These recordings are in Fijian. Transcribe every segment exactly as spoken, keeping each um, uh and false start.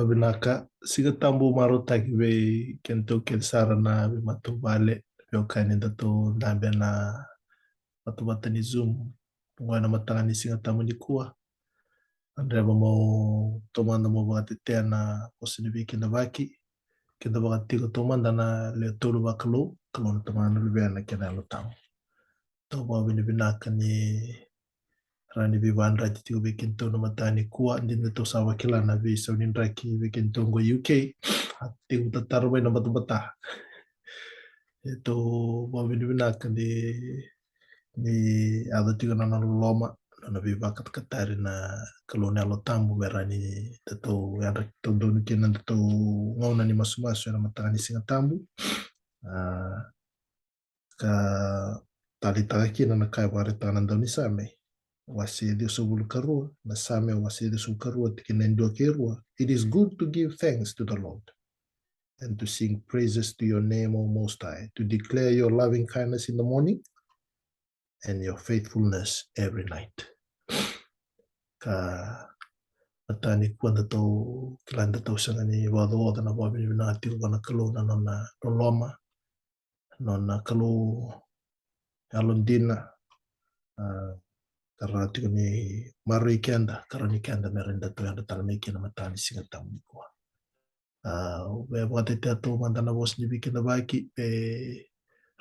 Vinaka, Siga Tabu marautaki vei kedatou kece sara na veimatavuvale, veiwekani datou dabe ena vatavata ni Zoom. Oqo ena mataka ni Siga Tabu nikua. Gadreva mo taumada mo vakatetea na vosa ni veikidavaki. Keda vakatiko taumada na lewe tolu vakalou, Kalou na Tamana, Luvena kei na Yalo Tabu. Tou vakavinavinaka ni rawa ni veivakayadrati tiko vei kedatou na mataka nikua, ni datou sa vakila na veisau ni draki vei kedatou qo e U K. A tekivu tatara mai na batabata. E tou vakavinavinaka ni, ni yaco tiko na nona loloma, na nona veivakatakatari na Kalou na Yalo Tabu me rawa ni datou yadrati, tou donu kina na datou gauna ni masumasu ena mataka ni Siga Tabu. Ah, ka taleitaka kina na ka e vakaraitaka na daunisame, wase ciwasagavulu ka rua, na Same wase ciwasagavulu ka rua, tikina e dua kei rua. It is good to give thanks to the Lord and to sing praises to your name, O Most High, to declare your loving kindness in the morning and your faithfulness every night. Ka mataka nikua datou kila datou sega ni vakaocaoca na vakavinavinaka tiko vua na Kalou na nona loloma, nona Kalou yalodina, ah, ka rawa tiko ni maroroi keda, ka rawa ni keda me rawa ni datou yadra tale mai kina mataka ni Siga Tabu nikua. Ah, au via vakatetea taumada na vosa ni veikidavaki, e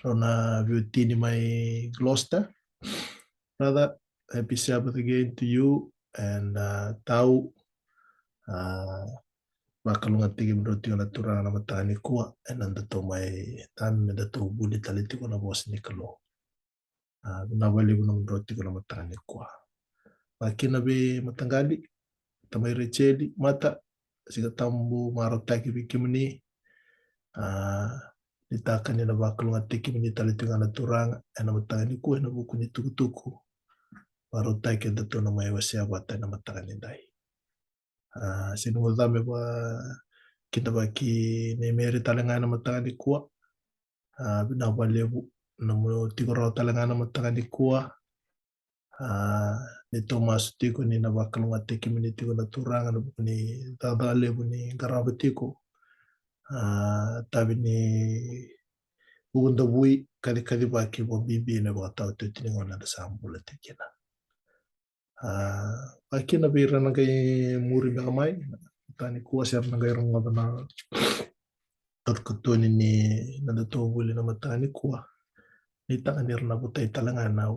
rau na veiwatini mai Gloucester. Brother, happy Sabbath again to you and, ah, Tau. Ah, vakalougatataki kemudrau tiko na Turaga na mataka nikua, ena datou mai dabe me datou vuli tale tiko na vosa ni Kalou. Ah, vinaka vakalevu na nomudrau tiko na mataka nikua. Vakakina vei mataqali, tamai Rejeli, Mata, Siga Tabu marautaki vei kemuni. Ah, nuitaka ni na vakalougatataki kemuni tale tiko ga na Turaga ena mataka nikua ena vuku ni tukutuku marautaki edatou na mai wasea vata ena mataka nidai. Ah, sega ni guca me vakakidavaki nei Meri tale ga ena mataka nikua. Ah, vinaka vakalevu na nomu tiko rawa tale ga ena mataka nikua. Ah, neitou masu tiko ni na vakalougatataki kemuni tiko na Turaga ena vuku ni cakacaka levu ni qarava tiko. Ah, tavi ni vuku davui, kacikacivaki vakabibi ena ivakataotioti ni gauna eda sa bula tiko kina. Ah, vakakina vei ira na qai muri beka mai, mataka nikua se ra na qai rogoca na katokatoni ni nodatou vuli na mataka nikua. Nuitaka ni ra na votai tale ga ena,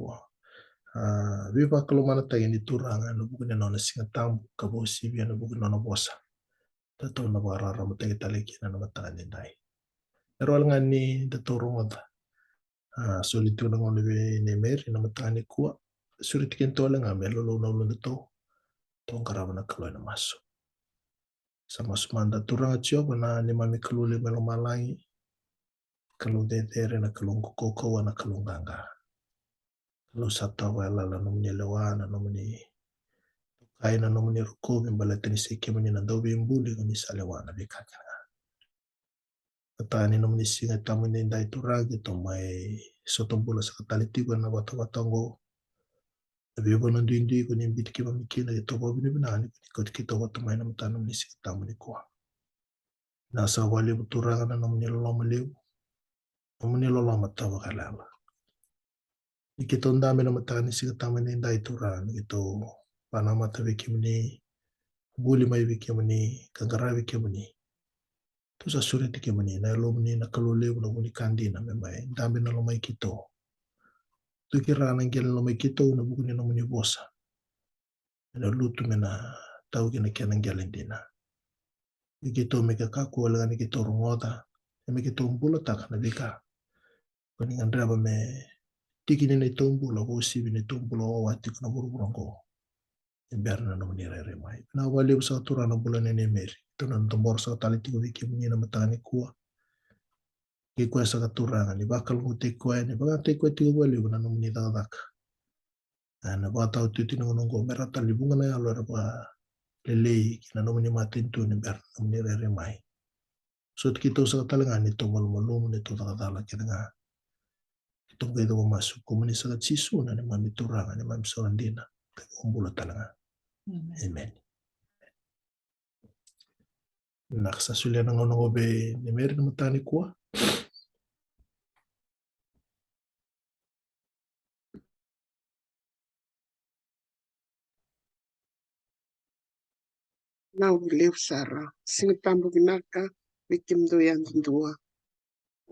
ah, veivakalougatataki ni Turaga ena vuku ni nona Siga Tabu, ka vakauasivi ena vuku ni nona vosa datou na vakararamataki tale kina na mataka nidai. E rawa wale ga ni datou rogoca. Ah, soli tiko na gauna vei nei Meri na mataka nikua. Sureti kedatou wale ga me lolou na uludatou. Tou qarava na Kalou ena masu. Sa masu mada. Turaga Jiova, na neimami Kalou levu mai lomalagi, Kalou cecere, na Kalou kaukauwa, na Kalou qaqa. Kalou sa tawayalala na nomuni lewa, na nomuni tokai, na nomuni rokovi, baleta ni sai kemuni na Dauveibuli, ko ni sa lewa na veika kece ga. Mataka ni nomuni Siga Tabu nidai Turaga, keitou mai sota bula saka tale tiko ena vatavata oqo. Na veivanua duidui ko ni biuti keimami kina, keitou vakavinavinaka ni ko ni kauti keitou vata mai na mataka ni nomuni Siga Tabu nikua. Vinaka saka vakalevu Turaga na nomuni loloma levu, nomuni loloma tawayalala. Ni keitou dabe ena mataka ni Siga Tabu nidai Turaga, ni keitou vakanamata vei kemuni, vuli mai vei kemuni, ka qaravi kemuni. Tou sa sureti kemuni, na Yalomuni na Kalou levu, na vu ni ka dina, me mai dabe ena lomai keitou. Tuki rawa na qele ena lomai keitou ena vuku ni nomuni vosa. Me na lutu, me na tau ki na kena qele dina. Ni keitou me kakua wale ga ni keitou rogoca, ia me keitou bulataka na veika ko ni gadreva me tiki ni neitou bula, vakauasivi neitou bula wawa tiko na vuravura oqo. E bera na nomuni rairai mai. Vinaka vakalevu saka Turaga na bula nei Meri. Tou na cabora saka tale tiko vei kemuni na mataka nikua. Kei koya saka Turaga, ni vakalougatataki koya, ni vakayagataki koya tiko vakalevu na nomuni cakacaka. Ena vakataotioti ni gauna oqo, me rawa tale ni vuqa na yalo era vakalelei ki na nomuni matanitu ni bera na nomuni rairai mai. Soti keitou saka tale ga neitou malumalumu, neitou cakacala kece ga. Keitou qai cavuta masu, ko kemuni saka Jisu na neimami Turaga, neimami soro dina, ka iVakabula tale ga. Amen. Amen. Na ka sa solia na gauna qo vei Nemeri na mataka nikua. Na levu sara. Siga Tabu vinaka vei kemudou yadudua.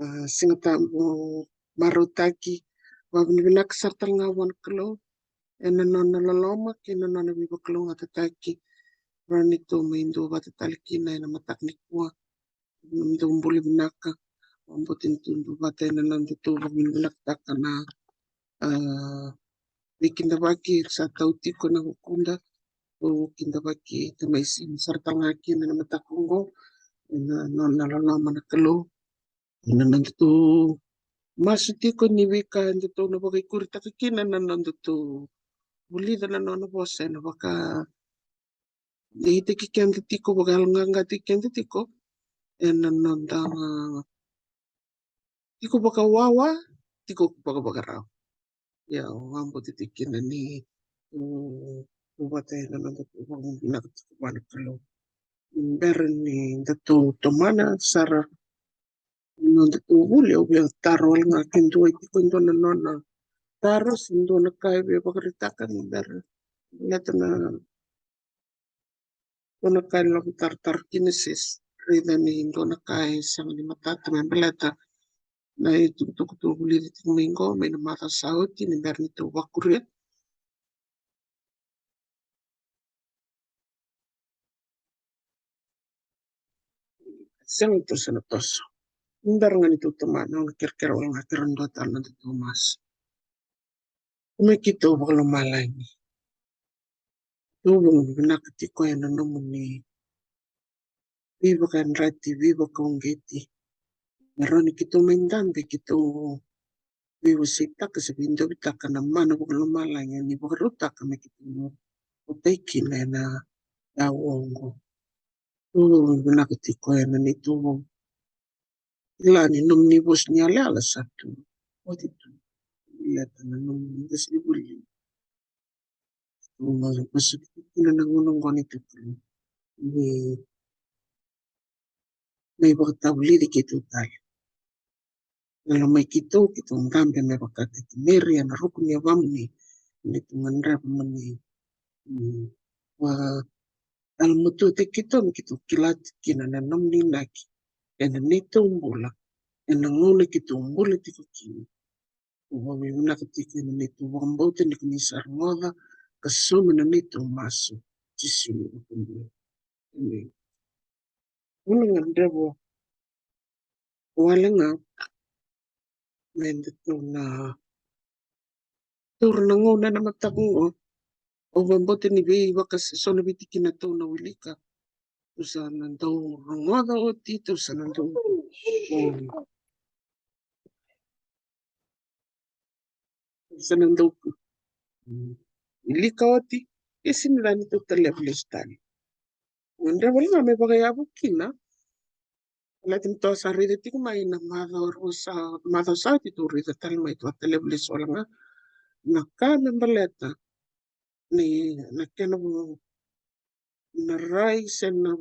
A, Siga Tabu marautaki, vakavinavinaka sara tale ga vua na Kalou ena nona loloma kei na nona veivakalougatataki. Rawa ni tou mai duavata tale kina ena mataka nikua. Nomudou bula vinaka. Vakabauta ni tou duavata ena nodatou vakavinavinakataka na, a, veikidavaki sa tau tiko ena vukuda. Au kidavaki tamai Simi sara tale ga kina ena mataka oqo ena nona loloma na Kalou. Ena nodatou masu tiko ni veika edatou na vakaikuritaka kina na nodatou vulica na nona vosa ena vakadeitaki keda tiko, vakayaloqaqataki keda tiko ena noda tiko vakawawa, tiko vakavakarau. Ia, au vakabauta tiko kina ni tou, tou vata ena nodatou vakavinavinaka tiko vua na Kalou. Ni bera ni datou tomana sara na nodatou vuli, au via taro wale ga ke dua e tiko e dua na nona taro se dua na ka e via vakaraitaka ni bera. Baleta na dua na ka e lako taratara kina se raica ni dua na ka e sega ni matata me baleta na itukutuku tou vulica tiko mai qo mai na macawa sa oti, ni bera ni tou vakuria. Sega ni toso na toso. Ni bera ga ni tou tomana, au na kerekere wale ga keirau dua tale na nodatou masu. Tamai keitou vakalomalagi, tou vakavinavinaka tiko ena nomuni veivakayadrati, veivakauqeti. Me rawa ni keitou mai dabe, keitou veiwaseitaka se veidovitaka na mana vakalomalagi ni vakarautaka me keitou votai kina ena aua oqo. Tou vakavinavinaka tiko ena neitou kila ni nomuni vosa ni yalayala sa tu oti tu. Baleta na nomuni vosa ni vuli. Tou vakavinavinaka kina na gauna oqo ni tukuna ni mai vakatavulici keitou tale. Na lomai keitou, keitou dabe me vakataki Meri ena ruku ni yavamuni, ni tou gadreva moni, mm, vakayalomatua tiko keitou, me keitou kila tiko kina na nomuni inaki ena neitou bula, ena gauna keitou bula tiko kina. Tou vakavinavinaka tiko ena neitou vakabauta ni ko ni sa rogoca ka sauma na neitou masu. Jisu na iVakabula. Emeni. Au na gadreva wale ga me datou na taura na gauna ena mataka oqo. Au vakabauta ni veivaka, so na veitikina tou na wilika, tou sa na dau rogoca oti, tou sa na dau, mm, tou sa na dau, mm, wilika oti. E sega ni dau tou taleva lesu tale. Gadreva wale ga me vakayavu kina. Baleta ni tou sa raica tiko mai na macawa rua sa, macawa sa oti tou raica tale mai, tou a taleva lesu wale ga na ka me baleta ni na kena vu-, na rai se na,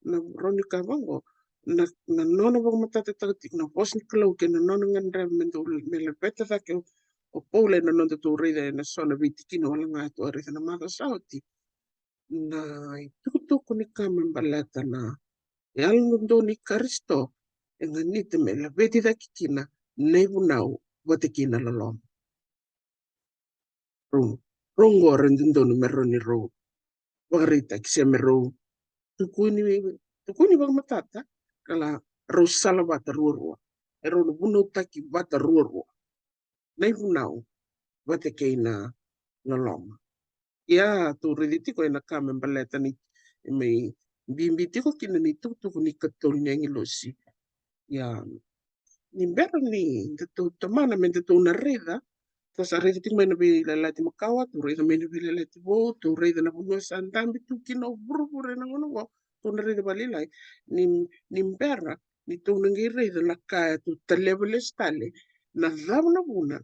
na rawa ni kaya vaqo, na, na nona vakamatatataka tiko na vosa ni Kalou kei na nona gadreva me dau, me laveta cake o, o Paula ena nodatou raica ena so na veitikina wale ga tou a raica na macawa sa oti. Na itukutuku ni ka me baleta na yalododonu i Karisito e ganita me laveti cake kina na ivunau vata kei na loloma. Rau, rau qo era dodonu me rawa ni rau vakaraitaki se me rau tukuni, tukuni vakamatata, ka la rau sala vata ruarua. E rau na vunautaki vata ruarua na ivunau vata kei na loloma. Ia, tou raici tiko ena ka me baleta ni, e mai bibi tiko kina na itukutuku ni ikatolu ni agilosi. Ia, ni bera ni datou tomana me datou na raica, tou sa raica tiko mai na Veiyalayalati Makawa, tou raica mai na Veiyalayalati Vou, tou raica na vanua sa dabe tu kina o vuravura ena gauna oqo, tou na raica vakalailai. Ni, ni bera ni tou na qai raica na ka e tou taleva lesu tale, na cava na vuna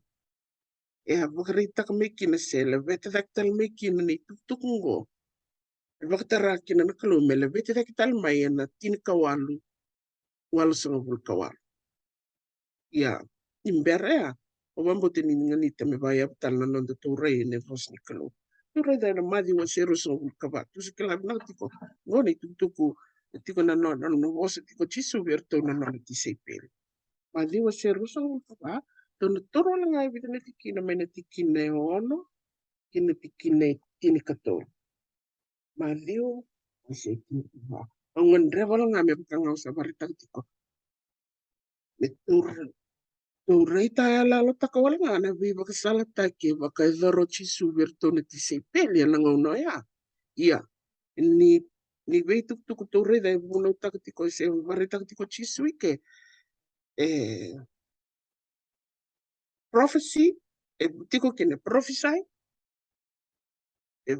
e a vakaraitaka mai kina se laveta cake tale mai kina na itukutuku oqo. E vakatara kina na Kalou me laveti cake tale mai ena tinikawalu walusagavulu ka walu. Ia, ni bera ya, au vakabauta ni ganita me vakayavu tale na noda tou rai ena vosa ni Kalou. Tou raica ena Maciu wase ruasagavulu ka va, tou sa kila vinaka tiko. Qo na itukutuku e tiko na nona, na nona vosa tiko o Jisu vei iratou na nona tisaipeli. Maciu wase ruasagavulu ka va, tou na taura wale ga e vica na tikina, mai na tikina e ono ki na tikina e tinikatolu. Maciu wase tinikava. Au gadreva wale ga me vaka ga au sa vakaraitaka tiko. Me tou, tou raitayaloyalotaka wale ga na veivakasalataki e vakayacora o Jisu vei iratou na tisaipeli ena gauna oya. Ia, ni, ni veitukutuku tou raica e vunautaka tiko, se vakaraitaka tiko o Jisu i ke, e, prophecy, e tiko kina e prophesy, e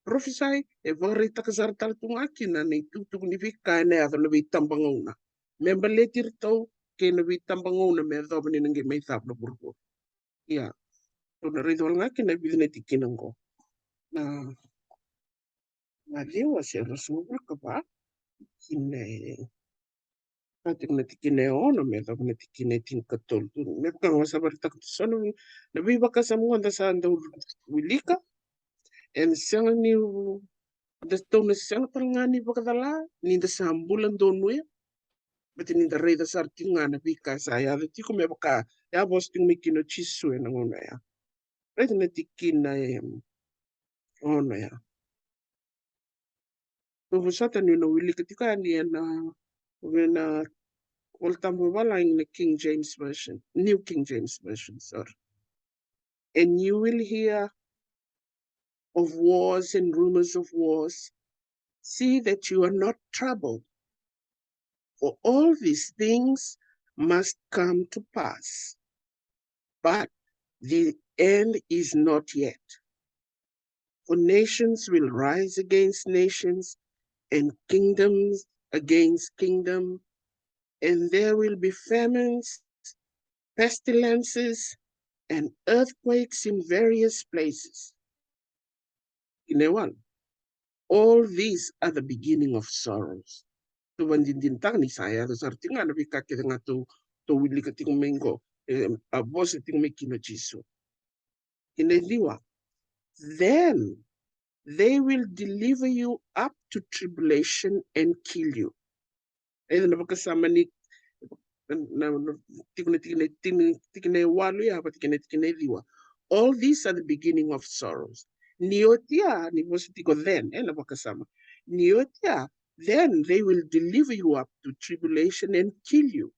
prophesy, e vakaraitaka sara tale tu ga kina na itukutuku ni veika ena yaco na veitabagauna me baleti iratou kei na veitabagauna me yacova ni na qai mai cava na vuravura. Ia, tou na raica wale ga kina e vica na tikina qo. Na Maciu wase ruasagavulu ka va, tikina e, a, tiko na tikina e ono me yacova na tikina e tinikatolu. Me vaka ga au sa vakaraitaka tiko, so na, na veivakasama qo da sa dau wilika, e sega ni, da tou na sega tale ga ni vakacala ni da sa bula donuya. Baleta ni da raica sara tiko ga na veika sa yaco tiko me vaka e a vosa tiko mai kina o Jisu ena gauna ya. Raica na tikina e ono ya. Tou vosota ni na wilika tiko yani ena, ena Volatabu Vakavalagi na King James Version, New King James Version, sorry. And you will hear of wars and rumors of wars. See that you are not troubled. For all these things must come to pass, but the end is not yet. For nations will rise against nations, and kingdoms against kingdom, and there will be famines, pestilences, and earthquakes in various places. Tikina e walu. All these are the beginning of sorrows. Tou vakadinadinataka ni sa yaco sara tiko ga na veika kece ga tou, tou wilika tiko mai qo, e, a vosa tiko mai kina o Jisu. Tikina e ciwa. Then they will deliver you up to tribulation and kill you. Raica na vakasama ni, na, na, na, tiko na tikina e tini, tikina e walu ya vata kei na tikina e ciwa. All these are the beginning of sorrows. Ni oti ya, ni vosa tiko then, e, na vakasama. Ni oti ya, then they will deliver you up to tribulation and kill you.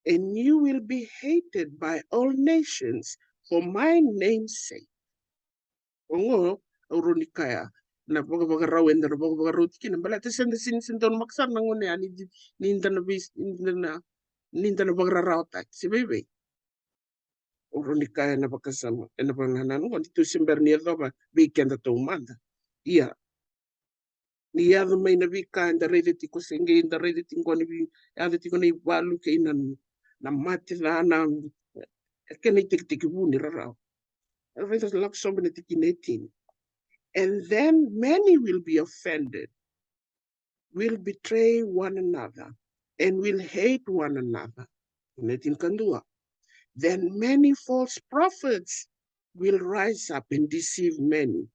And you will be hated by all nations for my name's sake. Oqo, au rawa ni kaya, na vakavakarau eda na vakavakarau tiko kina, baleta se da sini, sini dau namaka sara na gauna ya ni, ni da na vei, ni da na, ni da na vakararawataki, se vei vei. Au rawa ni kaya na vakasama, ena vakanananu qo, ni tou se bera ni yacova vei keda taumada. Ia, ni yaco mai na veika eda raica tiko, se qai da raica tiko ni vei, yaco tiko na ivalu kei na, na mate ca, na, e kena itekitekivu ni rarawa. Raica, lako sobu na tikina e tini. And then many will be offended, will betray one another, and will hate one another. Na tinikadua. Then many false prophets will rise up and deceive many.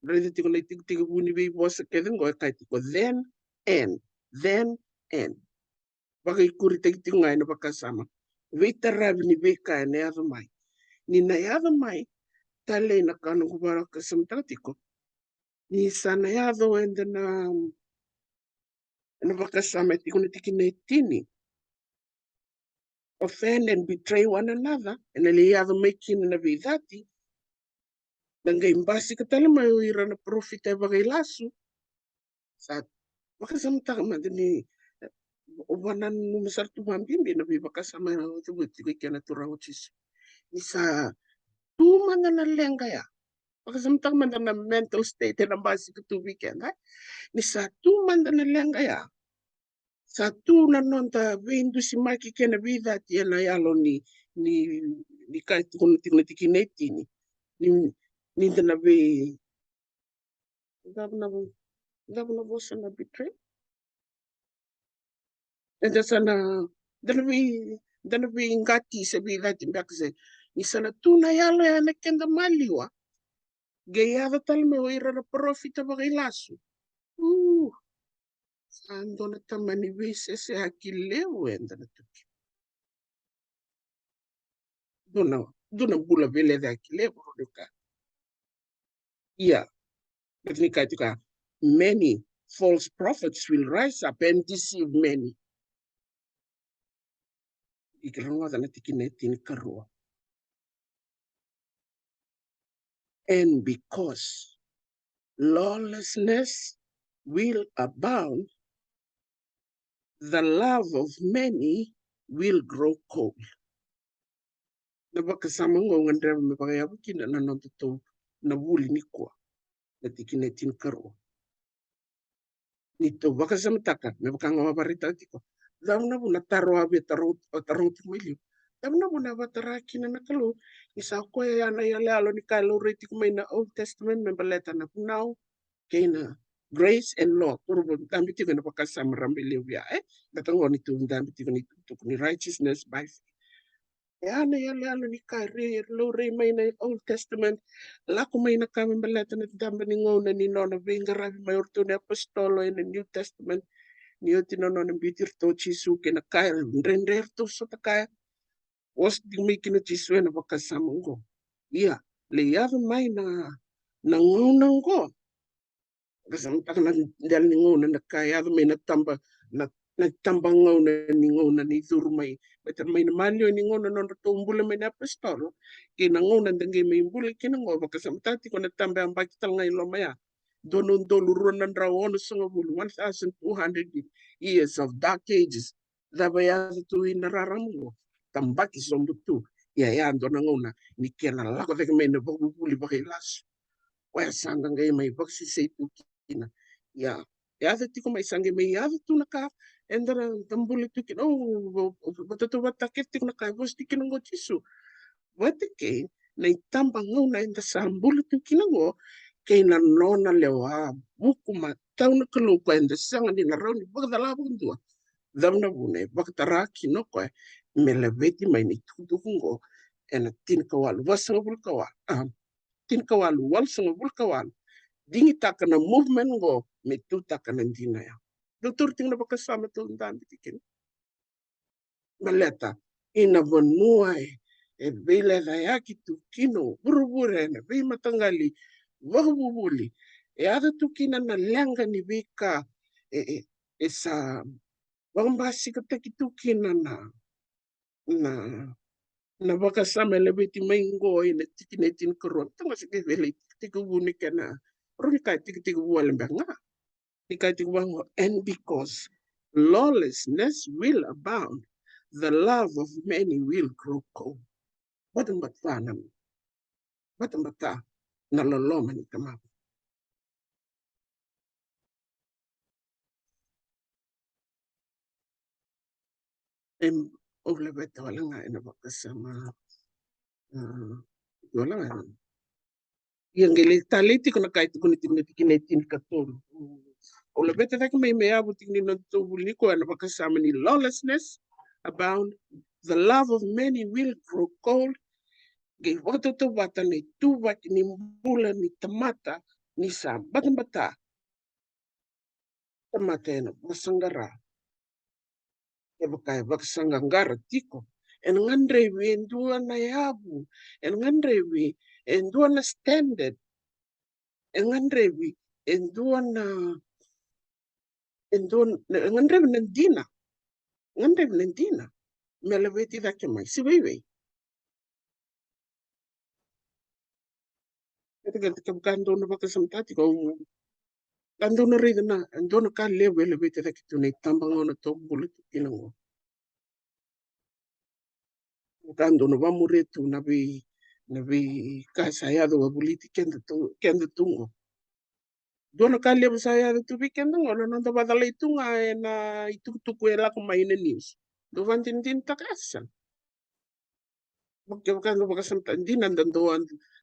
Raica tiko na itekitekivu ni veivosa kece qo, e kaya tiko then and, then and. Vakaikuritaki tiko ga ena vakasama, veitaravi ni veika ena yaco mai. Ni na yaco mai, talei na ka noqu vakasamataka tiko, ni sa na yaco eda na, ena vakasama e tiko na tikina e tini. Offend and betray one another, ena lai yaco mai kina na veicati, na qai basika tale mai o ira na parofita e vakailasu. Sa vakasamataka mada ni, o vakananuma sara tu vakabibi na veivakasama e na oti oti tiko i kena Turaga o Jisu. Ni sa tu mada na leqa ya. Vakasamataka mada na mental state e na basika tu vei keda. Ni sa tu mada na leqa ya, sa tu na noda veidusimaki kei na veicati e na yalo ni, ni, ni ka e tukuna tiko na tikina e tini. Ni, ni da na vei, Cava na vo-, cava na vosa na betray? Eda sa na, da na vei, da na veiqati se veicati beka se ni sa na tu na yalo ya na keda maliwa. Qai yaco tale mai o ira na parofita vakailasu. U, sa dua na tamani veiseseyaki levu eda na tu kina. Dua na, dua na bula veilecayaki levu, Veronica. Ia, baleta ni kaya tiko, many false prophets will rise up and deceive many. Iko rogoca na tikina e tinikarua. And because lawlessness will abound, the love of many will grow cold. Na vakasama oqo gadreva me vakayavu kina na nodatou na vuli nikua, na tikina e tinikarua. Ni tou vakasamataka, me vaka ga au a vakaraitaka tiko, cava na vuna taro a via taro, taro tiko mai liu. Cava na vuna e vakatara kina na Kalou ni sa koya ya na iyaloyalo ni ka e laurai tiko mai na Old Testament me baleta na vunau kei na grace and law. Toro vou dabe tiko ena vakasama rabailevu ya, e? Baleta qo ni tou dabe tiko ni tukutuku ni righteousness by faith. E a na iyaloyalo ni ka e laurai mai na Old Testament. Lako mai na ka me baleta na daba ni gauna ni nona veiqaravi mai o ratou na apositolo ena New Testament. Ni oti na nona biuti iratou o Jisu kei na ka e dredre ratou sota kaya. Vosa tiko mai kina o Jisu ena vakasama oqo. Ia, lai yaco mai na, na gauna oqo. Vakasamataka na dela ni gauna na ka e yaco mai na taba, na, na taba gauna ni gauna ni curu mai. Baleta mai na maliwa ni gauna nodratou bula mai na apositolo kei na gauna da qai mai bula kina oqo, vakasamataka tiko na taba yabaki tale ga i loma ya. Dua na udolu rua na drau onosagavulu, one thousand two hundred years of dark ages. Cava e yaco tu ina rarama oqo? Tabaki sobu tu. Ia, e a dua na gauna ni kena lako cake mai na vakavuvuli vakailasu. Koya sa da qai mai vakasesei tu kina. Ia, e yaco tiko mai, sa qai mai yaco tu na ka eda na bula tu kina. O, o, o, vakatautauvatataki tiko na ka e vosa tiko kina oqo o Jisu. Vata kei na itaba gauna eda sa bula tu kina oqo, kei na nona lewa vuku matau na Kalou, koya eda sega ni na rawa ni vakacala vakadua. Cava na vuna e vakatara kina o koya me laveti mai na itukutuku oqo ena tinikawalu, vasagavulu ka walu, a, tinikawalu, walusagavulu ka walu. Digitaka na movement oqo me tutaka na dina ya. Dou taura tiko na vakasama tou dabe tiko kina. Baleta ina vanua e, e veilecayaki tu kina o vuravura ena veimataqali vakavuvuli, e yaco tu kina na leqa ni veika e, e, e sa vakabasikataki tu kina na, na, na vakasama e laveti mai oqo ena tikina e tinikarua. Taga se qai vei lai tikitiki vu ni kena, rau ni ka e tikitiki vu wale beka ga. Ni ka e tiko vaqo, and because lawlessness will abound, the love of many will grow cold. Batabata na, batabata na loloma ni tamata. Em, au laveta wale ga ena vakasama, a, wale ga ena. Ia qai lai talei tiko na ka e tukuni tiko na tikina e tinikatolu. Au laveta cake mai me yavu tiko ni nodatou vuli nikua ena vakasama ni lawlessness abound, the love of many will grow cold. Qai vakatautauvata na ituvaki ni bula ni tamata ni sa batabata. Tamata ena vakasaqara. Kevaka e vakasaqaqara tiko, ena gadrevi e dua na yavu, ena gadrevi e dua na standard, e gadrevi e dua na, e dua na, e gadrevi na dina, gadrevi na dina me laveti cake mai se veivei. Kevaka dou na vakasamataka tiko, ka dou na raica na, dua na ka levu e laveti cake tu na itabagauna tou bula tu kina oqo. Ka dou na vamuria tu na vei, na veika sa yaco wavoliti keda tu, keda tu oqo. Dua na ka levu sa yaco tu vei keda oqo na noda vacalai tu ga ena itukutuku e lako mai na news. Dou vadinadinataka, e sega. Vaka, vaka, vakasamataka, dina da dau,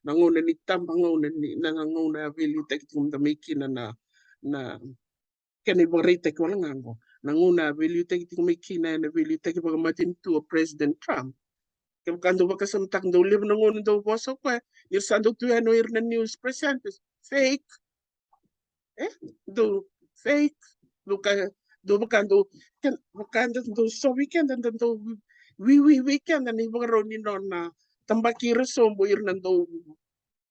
na gauna ni taba, gauna ni, na, na gauna a veiliutaki tiko mada mai kina na, na, kena ivakaraitaki wale ga qo. Na gauna a veiliutaki tiko mai kina, ena veiliutaki vakamatanitu o President Trump. Kevaka dau vakasamataka, dau levu na gauna dau vosa o koya, ira sa dau tu yani o ira na news presenters. Fake. E? Dau fake. Dau ka, dau vaka dau, ke, vaka da dau sovi keda, da dau wi, wi, wi, wi keda na ivakarau ni nona tabaki ira sobu, ira na dau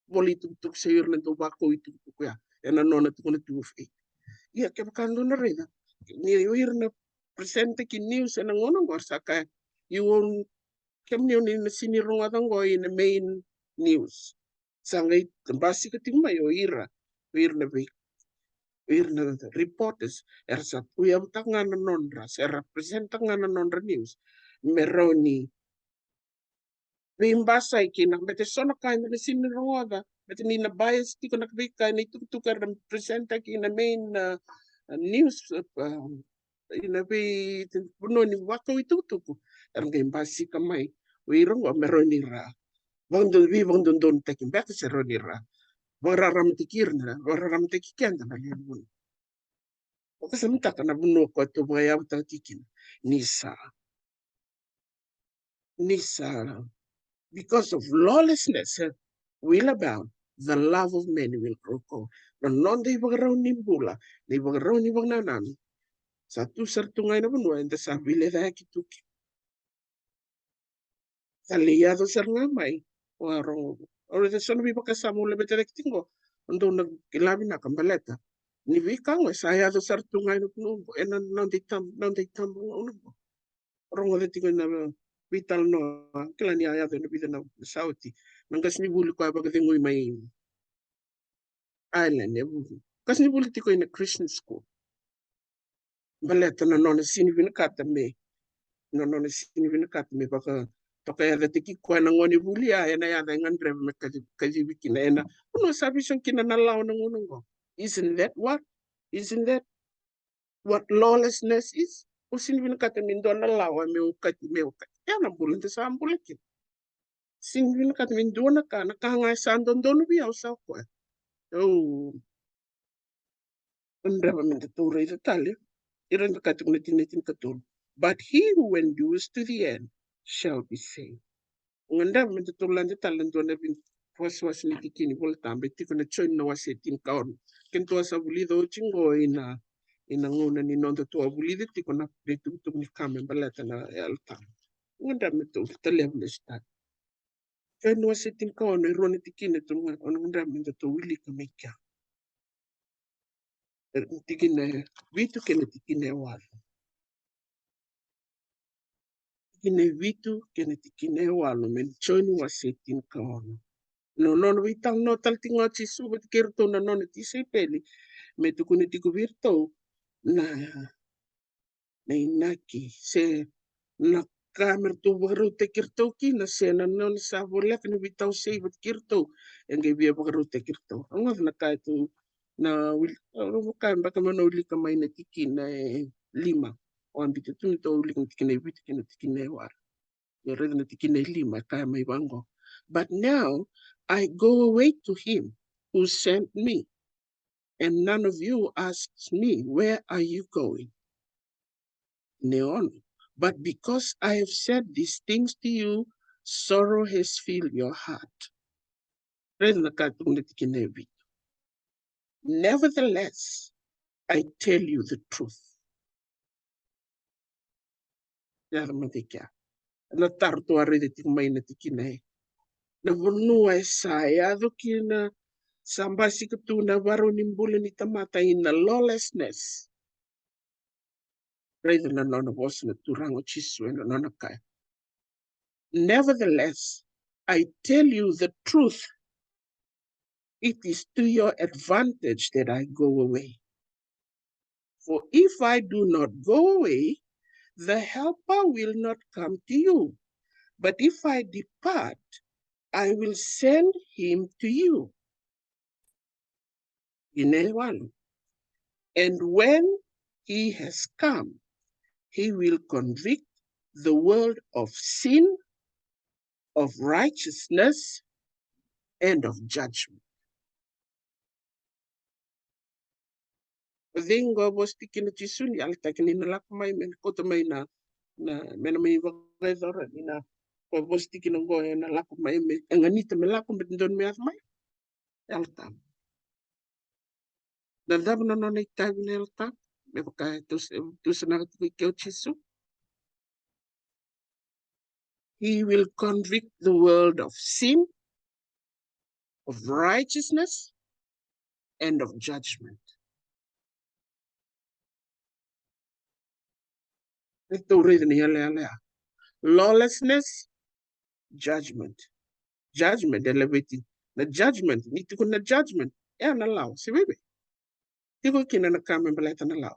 vola itukutuku se ira na dau vakau itukutuku ya. Ena nona tukuna tu o fake. Ia kevaka dau na raica ni o ira na presenter ki news ena gauna qo sa kaya, you won't, kemuni o ni na sini rogoca qo ina main news. Sa qai basika tiko mai o ira, o ira na vei, o ira na reporters, era sa tu yavutaka ga na nodra, se ra presentaka ga na nodra news me rawa ni veibasai kina, bete so na ka eda na sini rogoca, bete ni na bias tiko na veika ena itukutuku era presentaki ina main, uh, uh, news, uh, ina vei, vanua ni vakau itukutuku, era qai basika mai o ira qo me rawa ni ra vakadodonu, veivakadodonutaki beka se rawa ni ra vakararamataki ira, na vakararamataki keda na lewe ni vanua. Vakasamataka na vanua koya tou vakayavutaki kina. Ni sa, ni sa, because of lawlessness, eh, will abound, the love of many will grow cold. Na noda ivakarau ni bula, na ivakarau ni vakanananu, sa tu sara tu ga ena vanua eda sa veilecayaki tu kina. Sa lai yaco sara ga mai. Au a rogo, au raica so na veivakasama au laveta cake tiko qo, o dou na kila vinaka baleta ni veika qo e sa yaco sara tu ga ena vanua qo, ena noda itab-, noda itabagauna qo. Rogoca tiko ena veitalanoa, kila ni a yaco ena vica na sa oti, na qasenivuli koya vakacegui mai Ireland, e vu, qasenivuli tiko ina Christian school. Baleta na nona sini vinakata me, na nona sini vinakata me vakatokayacataki koya na gonevuli ya ena yaca e gadreva me kaci-, kacivi kina ena vanua sa veisau kina na lawa na gauna qo. Isn't that what, isn't that what lawlessness is? O sini vinakata me dua na lawa me okati, me okati. Ya na bula eda sa bula kina. Sini vinakata me dua na ka, na ka ga e sa dodonu vei au sa koya. Au gadreva me datou raica tale. Ira na ka tiko na tikina tinikatolu. But he who endures to the end shall be saved. Au gadreva me datou lade tale na dua na veiwasewase ni tikina ni Vola Tabu e tiko ena Joni na wase tinikaono. Kedatou a sa vulica oti qo ina, ina gauna ni nodatou a vulica tiko na veitukutuku ni ka me baleta na Yalo Tabu. Au gadreva me datou taleva lesu tale. Joni wase tinikaono, e rua na tikina tou na gadreva me datou wilika mai kea. E, tikina e vitu kei na tikina e walu. Tikina e vitu kei na tikina e walu mai na Joni wase tinikaono. Na nona veitalanoa tale tiko ga o Jisu vata kei iratou na nona tisaipeli, me tukuna tiko vei iratou na na inaki, se na ka me ratou vakarautaki iratou kina, se na nona sa voleka ni veitawasei vata kei iratou, e qai via vakarautaki iratou. Rogoca na ka e tu na wil-, rogoca beka mo na wilika mai na tikina e lima. O a biuta tu me tou wilika na tikina e vitu kei na tikina e walu. Ia raica na tikina e lima, e kaya mai vaqo. But now I go away to him who sent me, and none of you asks me, where are you going? Neon. But because I have said these things to you, sorrow has filled your heart. Raica na ka tukuna tikina e vitu. Nevertheless, I tell you the truth. Yaco mada i kea na taro tou a raica tiko mai na tikina e. Na vanua e sa yaco kina, sa basika tu na varau ni bula ni tamata ina lawlessness. Raica na nona vosa na Turaga o Jisu ena nona kaya. Nevertheless, I tell you the truth. It is to your advantage that I go away. For if I do not go away, the Helper will not come to you. But if I depart, I will send him to you. Tikina e walu. And when he has come, he will convict the world of sin of righteousness and of judgment. O cei qo e vosa tiko kina o Jisu ni yalataki ni na lako mai me na kauta mai na, na, me na mai vakayacora ni na, ko e vosa tiko kina qo e na lako mai me, e ganita me lako me dodonu me yaco mai? Yalo Tabu. Na cava na nona itavi na Yalo Tabu? Me vaka e tus-, tusanaka tiko i ke o Jisu. He will convict the world of sin, of righteousness, and of judgment. E tou raica ni yalayala ya. Lawlessness, judgment. Judgment, e laveti. Na judgment, ni tiko na judgment, e a na lawa, se veve. Tiko kina na ka me baleta na lawa.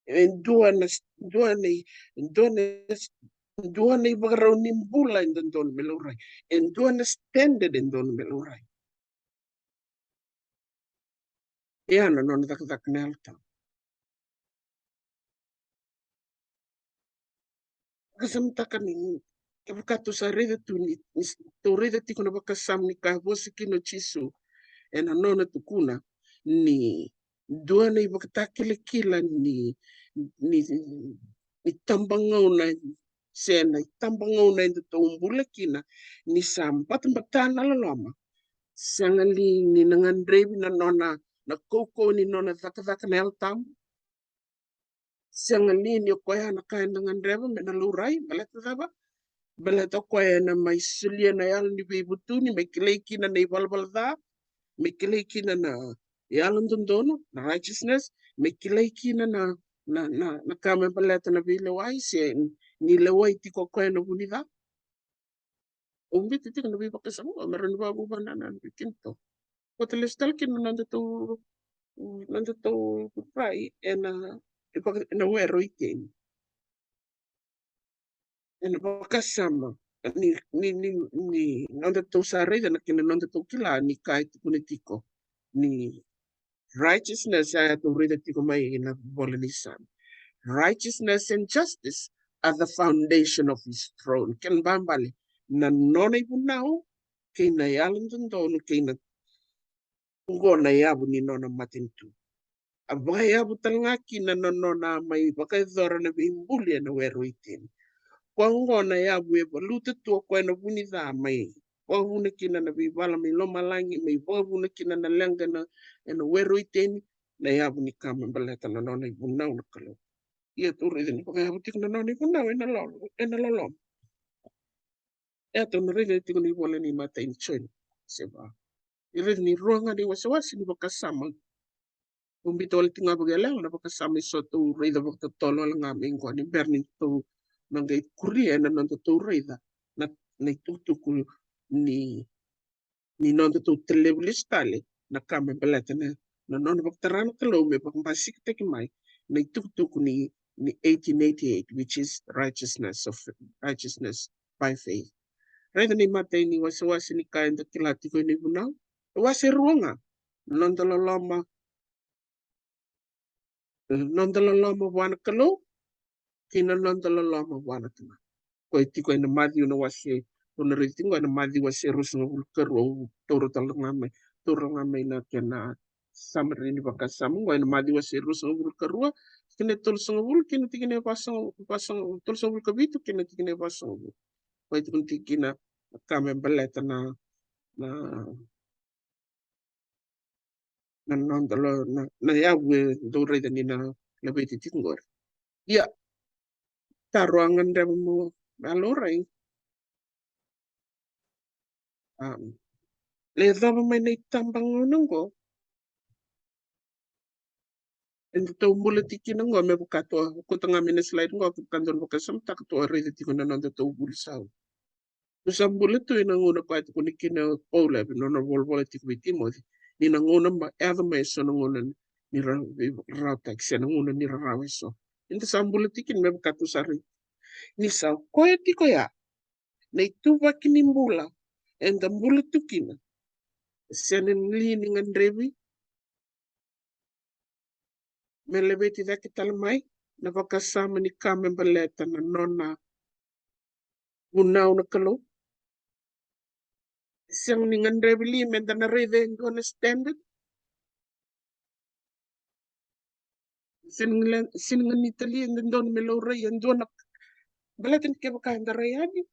E dua na, dua na, dua na, dua na ivakarau ni bula e dodonu me laurai. E dua na standard e dodonu me laurai. E a na nona cakacaka na Yalo Tabu. Vakasamataka ni, kevaka tou sa raica tu ni, ni tou raica tiko na vakasama ni ka e vosa kina o Jisu, e na nona tukuna ni dua na ivakatakilakila ni, ni, ni tabagauna, se na itabagauna eda tou bula kina, ni sa batabata na loloma. Sega li ni na gadrevi na nona, na kaukauwa ni nona cakacaka na Yalo Tabu? Sega li ni o koya na ka eda gadreva me na laurai, baleta cava? Baleta o koya ena mai solia na yalo ni veivutuni, me kilai kina na ivalavala ca, me kilai kina na yalododonu, na righteousness, me kilai kina na, na, na, na ka me baleta na veilewai, se ni lewai tiko o koya na vu ni ca. Au biuta tiko na veivakasama qo me rawa ni vakavuvu na, na, na kina tou. Vata lesu tale kina na nodatou, nodatou rai ena, ena were o Iteni. Ena vakasama ni, ni, ni, ni nodatou sa raica na kena nodatou kila ni ka e tukuna tiko ni righteousness, a tou raica tiko mai na vola ni Same. Righteousness and justice are the foundation of his throne. Kena ibalebale na nona ivunau kei na yalododonu kei na, qo na yavu ni nona matanitu. A vakayavu tale ga kina na nona mai vakayacora na veibuli ena were o Iteni. Koya qo na yavu e valuta tu o koya na vu ni ca mai vakavuna kina na veivala mai lomalagi, mai vakavuna kina na leqa ena, ena were o Iteni, na yavu ni ka me baleta na nona ivunau na Kalou. Ia tou raica ni vakayavu tiko na nona ivunau ena lolo, ena loloma. E tou na raica tiko ni vola ni matai ni Joni, se va. E raica ni rua ga na iwasewase ni vakasama. Au biuta wale tiko ga vakayalo na vakasama eso tou raica vakatotolo wale ga mai qo ni bera ni tou na qai kuria ena nodatou raica na, na itukutuku ni, ni nodatou talevu lesu tale na ka me baleta na, na nona vakatara na Kalou me vakabasikataki mai na itukutuku ni, ni eighteen eighty-eight, which is righteousness of, righteousness by faith. Raica na imatai ni wasewase ni ka eda kila tiko ena ivunau. E wase rua ga. Noda loloma, noda loloma vua na Kalou kei na noda loloma vua na Tamada. Koya e tiko ena Maciu na wase, tou na raica tiko ena Maciu wase ruasagavulu ka rua, au taura tale ga mai, taura ga mai na kena summary ni vakasama qo ena Maciu wase ruasagavulu ka rua, tikina e tolusagavulu kei na tikina e vasaga, vasaga, tolusagavulu ka vitu kei na tikina e vasagavulu. Koya e tukuna tiko kina na ka me baleta na, na, na noda lo, na, na yavu e dou raica ni na laveti tiko qori. Ia, taro a gadreva mo, mo laurai. Am, le yacova mai na itabagauna qo. Eda tou bula tiko kina qo me vaka tou, kauta ga mai na slide qo, vaka dou na vakasamataka tou a raica tiko na nodatou vuli sau. Tou sa bula tu ena gauna koya e tukuni kina o Paula ena nona volavola tiko vei Timoci. Ni na gauna ma, yaco mai eso na gauna ni ra, veirautaki se na gauna ni rarawa eso. Eda sa bula tiko kina me vaka tou sa raica. Ni sa koya tiko ya na ituvaki ni bula eda bula tu kina. Sega li ni gadrevi me laveti cake tale mai na vakasama ni ka me baleta na nona vunau na Kalou? Sega ni gadrevi li meda na raica e dua na standard? Sega ni la-, sega ni talia e dodonu me laurai e dua na, baleta ni kevaka eda rai yani.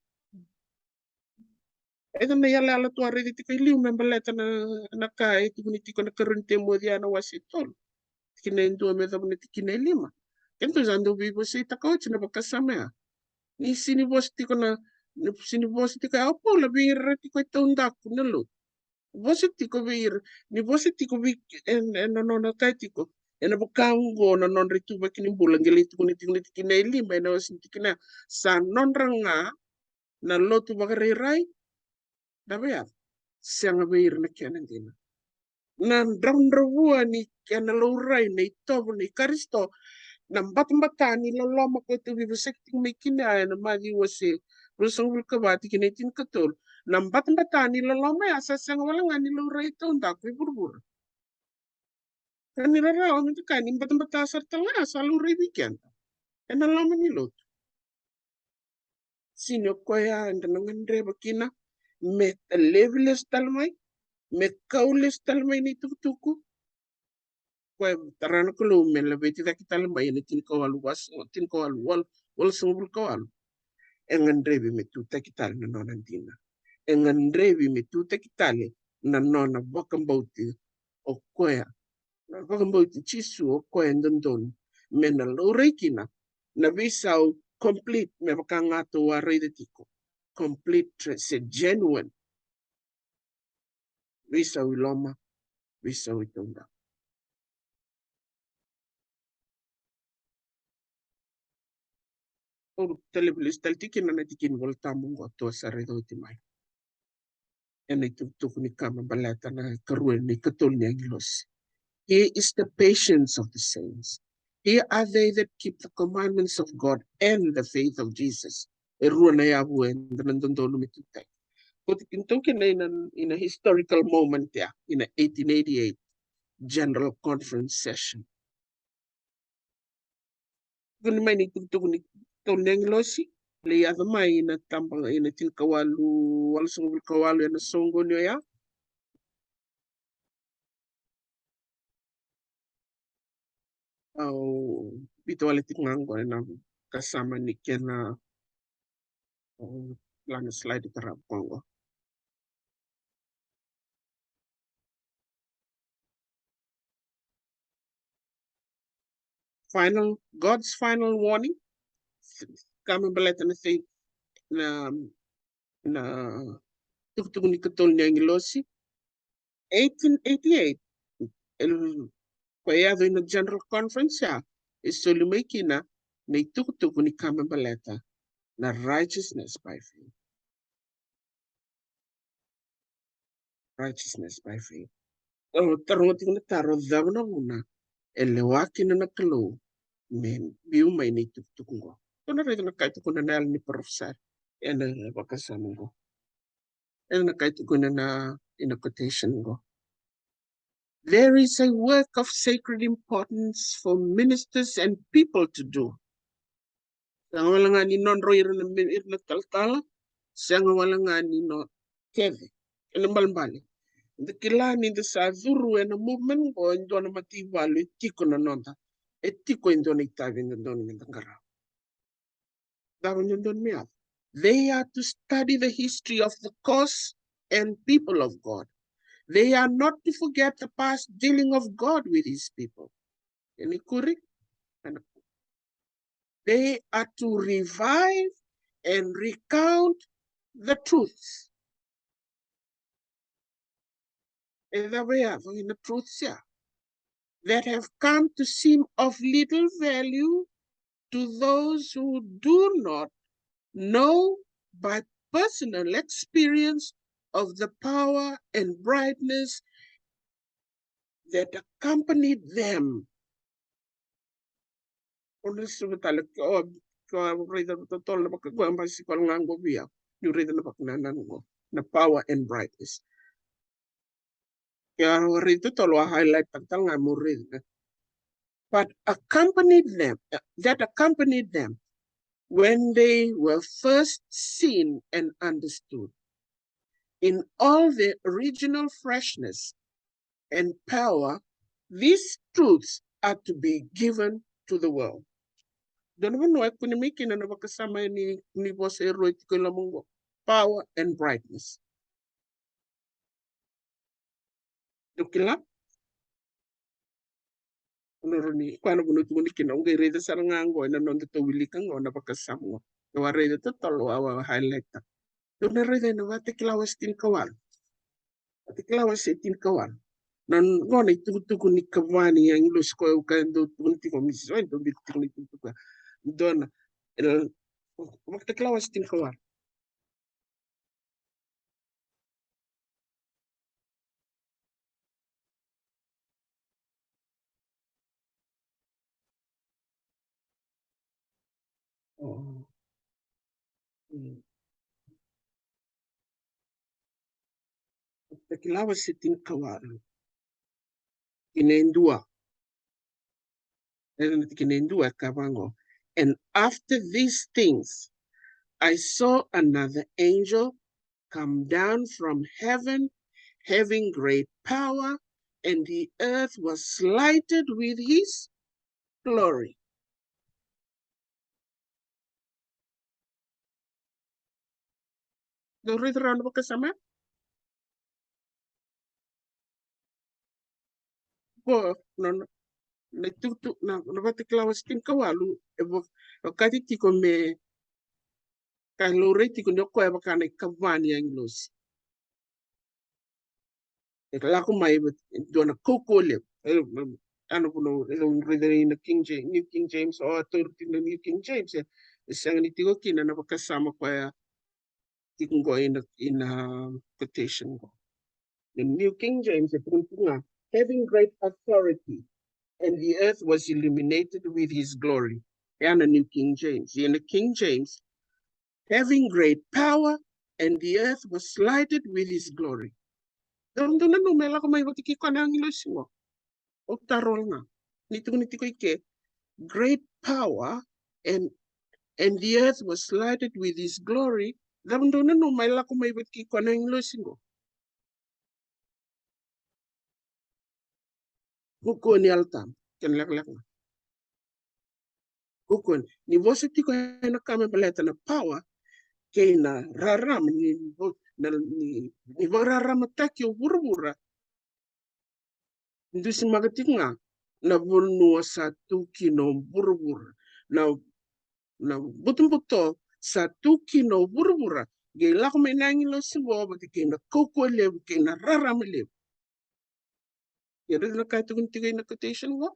E dua na yalayala tu a raici tiko e liu me baleta na, na ka e tukuni tiko na karua ni Timoci na wase tolu, tikina e dua me yacova na tikina e lima. Keitou sa dau veivosaitaka oti na vakasama ya. Ni sini vosa tiko na, ni sini vosa tiko ya o Paula vei ira tiko e taudaku na lotu. Vosa tiko vei ira, ni vosa tiko vei, e, e na nona kaya tiko, ena vaka oqo na nodra ituvaki ni bula, qai lai tukuna tiko na tikina e lima, ena wase ni tikina, sa nodra ga na lotu vakarairai, dave ya, sega vei ira na kena dina. Na dravudravua ni kena laurai na itovo nei Karisito, na batabata ni loloma ko e tauvi vosaki tiko mai kina ena Maciu wase ruasagavulu ka va tikina e tinikatolu. Na batabata ni loloma ya sa sega wale ga ni laurai e taudaku e vuravura. Ka ni rarawa meda kaya ni batabata sara tale ga sa laurai vei keda ena loma ni lotu. Sini o koya eda na gadreva kina me talevi lesu tale mai, me kau lesu tale mai na itukutuku. Koya tara na Kalou me laveti cake tale mai ena tinikawalu wase, tinikawalu walu, walusagavulu ka walu. E gadrevi me tutaki tale na nona dina. E gadrevi me tutaki tale na nona vakabauti o koya, na vakabauti Jisu o koya e dodonu me na laurai kina na veisau complete, me vaka ga tou a raica tiko, complete, se genuine veisau i loma, veisau i taudaku. Au talevi lesu tale tiko kina na tikina ni Vola Tabu oqo tou a sa raica oti mai. Ena itukutuku ni ka me baleta na ikarua, na ikatolu ni agilosi. Here is the patience of the saints. Here are they that keep the commandments of God and the faith of Jesus. E rua na yavu eda na dodonu me tutaki. Ko tikina tou kina ina, ina historical moment ya, ina eighteen eighty-eight General Conference session. Tukuni mai na itukutuku ni tolu ni agilosi, lai yaco mai ina taba, ina tinikawalu, walusagavulu ka walu ena soqoni oya. Au biuta wale tiko ga oqo ena vakasama ni kena, au lana slide tarava oqo. Final, God's final warning. Ka me baleta na sei, na, na tukutuku ni ikatolu ni agilosi. Eighteen eighty-eight, el, ko e yaco ina General Conference ya, e soli mai kina na itukutuku ni ka me baleta na righteousness by faith. Righteousness by faith. Au taroga tiko na taro, cava na vuna e lewa kina na Kalou me biu mai na itukutuku oqo? Tou na raica na ka e tukuna na yalo ni parofisai ena vakasama oqo. Ena ka e tukuna na, ina quotation oqo. There is a work of sacred importance for ministers and people to do. Sega wale ga ni nodrau ira na, ira na talatala, sega wale ga ni no kece. Ena balebale, da kila ni da sa curu ena movement oqo, e dua na mataivalu e tiko na noda, e tiko e dua na itavi e dodonu me da qarava. Cava e dodonu me yaco? They are to study the history of the cause and people of God. They are not to forget the past dealing of God with his people. Ena ikuri? Ena, they are to revive and recount the truths. E cava e yaco ina truths ya? That have come to seem of little value to those who do not know by personal experience of the power and brightness that accompanied them. O na suva tale, o, o raica totolo na vaka qo, e basi koya ga qo vei au. Niu raica na vakanananu qo, na power and brightness. Ia, o raica totolo, a highlight taka tale ga mo raica. But accompanied them, uh, that accompanied them when they were first seen and understood. In all the original freshness and power, these truths are to be given to the world. Dua na vanua e kune mai kina na vakasama ni, ni vosa e rua e tiko i loma qo. Power and brightness. Dou kila? Ono roni, koya na vanua tukuni kina, au qai raica sara ga qo, ena noda tou wilika qo, na vakasama qo. Au a raica totolo, au a highlight-taka. Dou na raica ena Vakatakila wase tinikawalu. Vakatakila wase tinikawalu. Na qo na itukutuku ni kava ni agilosi koya au kaya dou tukuni tiko, Mrs Wai, dou biuta tiko na itukutuku ya. Dua na, ena Vakatakila wase tinikawalu. Vakatakila wase tinikawalu. Tikina e dua. Ena tikina e dua e kaya vaqo. And after these things, I saw another angel come down from heaven, having great power, and the earth was lighted with his glory. Dou raica rawa na vakasama. Qo na, na, na itukutuku, na, na Vakatakila wase tinikawalu, e vo-, vakati tiko me, ka laurai tiko ni o koya vaka na ikava ni agilosi. E lako mai, e dua na kaukaua levu. E, e, a na vanua, e, au raica ina King James, New King James, o authority na New King James, e, e sega ni tiko kina na vakasama koya tiko qo ina, ina quotation qo. The New King James, e tukuna tiko ga, having great authority, and the earth was illuminated with his glory. E a na New King James. Ia na King James, having great power, and the earth was lighted with his glory. Dou, dou nanuma e lako mai vata kei koya na agilosi qo. Au taro ga. Ni tukuni tiko i ke, great power, and, and the earth was lighted with his glory. Dou, dou nanuma e lako mai vata kei koya na agilosi qo. Kaukaua ni Yalo Tabu, kena lekaleka ga. Kaukaua ni, ni vosa tiko ena ka me baleta na power kei na rarama ni, na, ni, ni vakararamataki o vuravura. Dusimaka tiko ga na vanua sa tu kina o vuravura. Na na butobuto sa tu kina o vuravura. Qai lako mai na agilosi qo vata kei na kaukaua levu kei na rarama levu. Ia raica na ka e tukuni tiko ina quotation qo.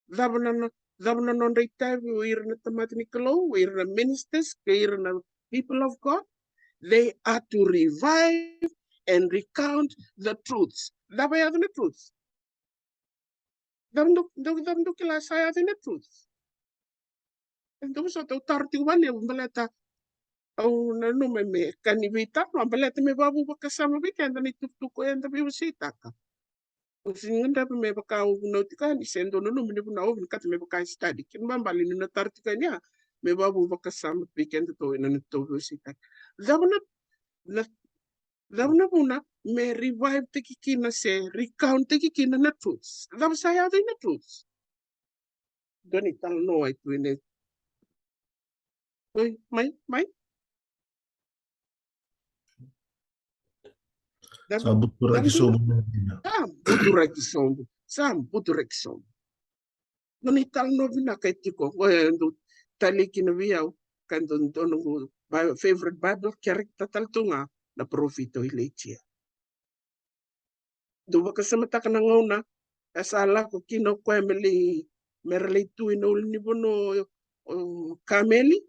Cava na, na, cava na nodra itavi o ira na tamata ni Kalou, o ira na ministers, kei ira na people of God? They are to revive and recount the truths. Cava e yaco na truths? Cava dou, dou, cava dou kila sa yaco na truth? E dou vosota, au taro tiko vakalevu baleta au nanuma me ka ni veitalanoa baleta me vavu vakasama vei keda na itukutuku eda veiwaseitaka. Au sega ni gadreva me vaka au vunau tiko yani se dou nanuma ni vunau au vinakata me vaka e study. Kena ibalebale ni na taro tiko yani ya me vavu vakasama vei keda tou ena nodatou veiwaseitaka. Cava na, na Cava na vuna me revive taki kina se recount taki kina na truths? Cava sa yaco ina truths? Dua ni talanoa e tu ina. Oi, mai, mai. Sa buturaki sobu. Sa buturaki sobu. Sa buturaki sobu. Dua na italanoa vinaka e tiko, o e dau talei kina vei au, ka dau, dua noqu Bi-, favorite Bible character tale tu ga na parofita o Ilaija. Dau vakasamataka na gauna e sa lako kina o koya me lai, me ra lai tu ina ulunivanua o, o Kameli.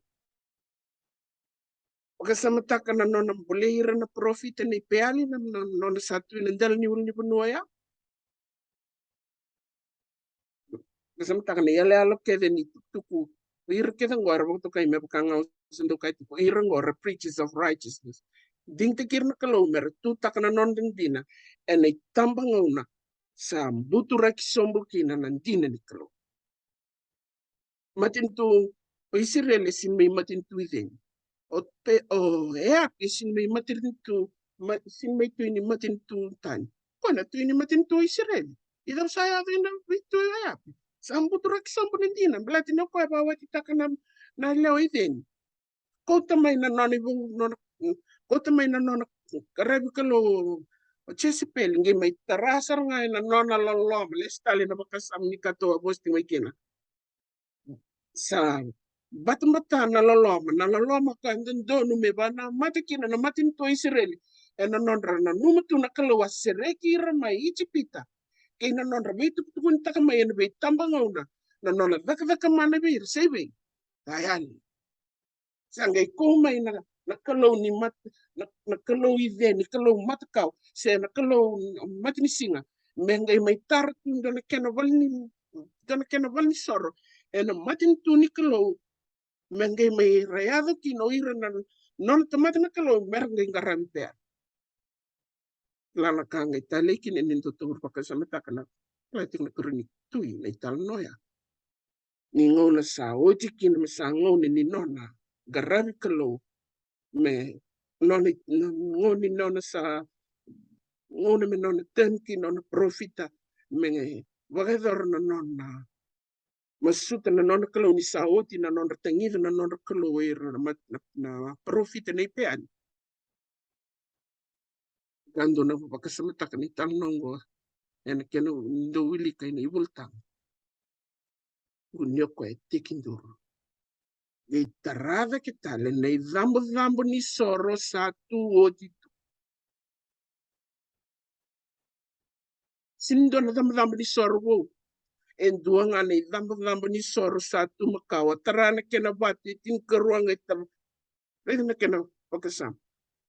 Vakasamataka na nona bolei ira na parofita nei Peali, na, na, nona sa tu ina dela ni ulunivanua oya. Vakasamataka na iyaloyalo kece ni tukutuku. Ira kece qo era vakatokai me vaka ga au sa dau kaya tiko, ira qo era preachers of righteousness. Digitaki ira na Kalou me ra tutaka na nodra dina ena itabagauna sa buturaki sobu kina na dina ni Kalou. Matanitu o Isireli e sega ni mai matanitu i cei? O pe, o Eapi e sega ni mai matanitu ma, sega ni mai tui ni matanitu tani. Koya na tui ni matanitu o Isireli. I cau sa yaco ina veitui o Eapi. Sa buturaki sobu na dina, baleta ni o koya e vakawatitaka na, na lewe i Ceni. Kauta mai na nona ivou, nona, kauta mai na nona qaravi kalou o Jesepeli, qai mai tara sara ga ena nona loloma, lesu tale na vakasama ni ka tou a vosa tiko mai kina. Sa batabata na loloma, na loloma ka dodonu me vanamata kina na matanitu o Isireli. Ena nodra nanuma tu na Kalou a sereki ira mai Ijipita, kei na nodra veitukutukunitaka mai ena veitabagauna na nona cakacaka mana vei ira, sa i vei? Sa yali. Sa qai kau mai na, na kalou ni mat-, na, na kalou i Ceni, kalou matakau, se na kalou matanisiga, me qai mai tara tu dua na kena vale ni, dua na kena valenisoro ena matanitu ni Kalou, me qai mai ra yaco kina o ira na nona tamata na Kalou, me ra qai qaravi Peali. Kila na ka qai talei kina ni dou taura vakasamataka na, kila tiko na karua ni Tui na italanoa ya. Ni gauna sa oti kina me sa gauna ni nona qaravi Kalou, me nona, gauna ni nona sa, gauna me nona turn kina nona parofita, me vakayacora na nona masuta na nona Kalou, ni sa oti na nodra tagica na nodra Kalou o ira na mat-, na, na parofita nei Peali. Ka dou na vakasamataka na italanoa oqo ena kena dou wilika ena iVolatabu. Kua ni o koya e tekiduru. Qai tara cake tale na icabocabo ni soro sa tu oti tu. Sega ni dua na cabocabo ni soro vou. E dua ga na icabocabo ni soro sa tu makawa. Tara na kena vatu e tinikarua ga e tava. Raica na kena vakasama.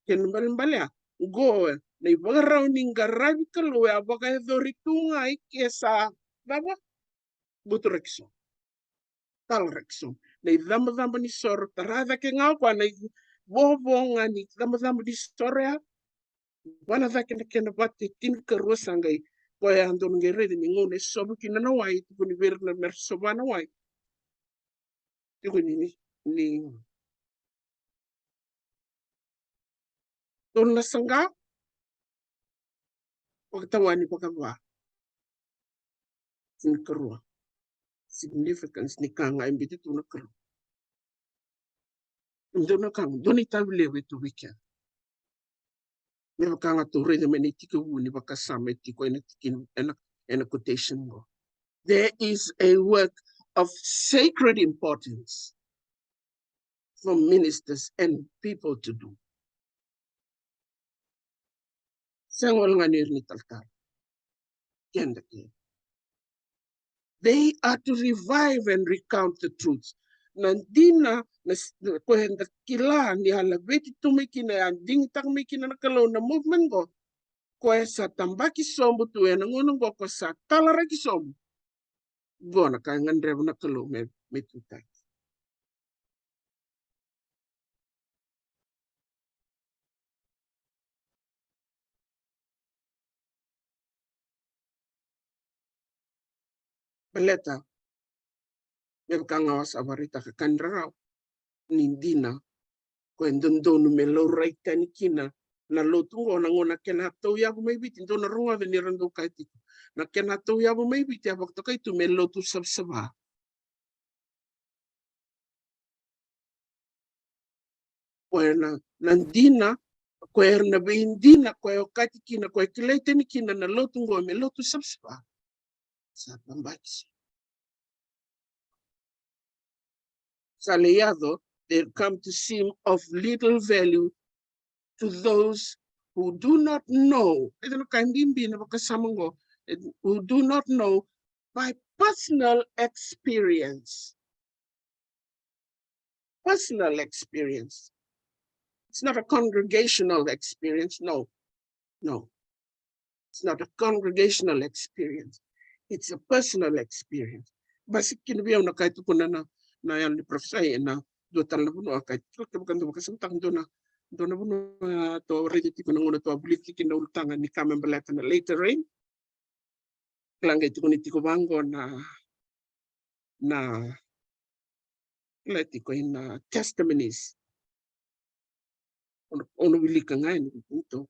Kena balebale, oqo na ivakarau ni qaravi Kalou e a vakayacori tu ga i ke sa cava? Buturaki sobu. Talaraki sobu. Na icabocabo ni soro, tara cake ga o koya na ivovo ga ni cabocabo ni soro ya. Vana cake na kena vatu e tinikarua sa qai, koya dou na qai raica ni gauna e sova kina na wai, tukuni vei ira na mera sova na wai. Tukuni ni, ni tolu na saqa, vakatawani vakava. Tinikarua. Significance ni ka ga e biuti tu na Kalou. Dua na ka, dua na itavi levu e tu vei keda. Me vaka ga tou raica mai na itikavu ni vakasama e tiko ena tikina, ena, ena quotation qo. There is a work of sacred importance for ministers and people to do. Sega wale ga ni ira na italatala. Keda kece. They are to revive and recount the truth. Na dina, na s-, na koya eda kila ni a laveti tu mai kina, a digitaka mai kina na Kalou na movement qo. Koya sa tabaki sobu tu ena gauna qo, koya sa talaraki sobu. Qo na ka e gadreva na Kalou me, me tutaki. Baleta, me vaka ga au sa vakaraitaka, ka ni rarawa, ni dina, koya e dodonu me laurai tani kina na lotu qo, na gauna kena tauyavu mai Viti, dou na rogoca ni ra dau kaya tiko, na kena tauyavu mai Viti a vakatokai tu me lotu savasava. Koya na, na dina, koya era na veidina, koya e okati kina, koya e kilai tani kina na lotu qo me lotu savasava. Sa tabaki. Sa lai yaco, they come to seem of little value to those who do not know. Eda na ka bibi na vakasama qo, eh, who do not know by personal experience. Personal experience. It's not a congregational experience, no. No. It's not a congregational experience. It's a personal experience. Basika kina vei au na ka e tukuna na, na yalo ni parofisai ena dua tale na vanua, ka e tukuna, kevaka dou vakasamataka dua na, dua na vanua, tou raica tiko na gauna tou a vulica tiko na ulutaga ni ka me baleta na latter rain. Kila qai tukuni tiko vaqo na, na, kila tiko ina testimonies. Au na, au na wilika ga yani vei kemudou.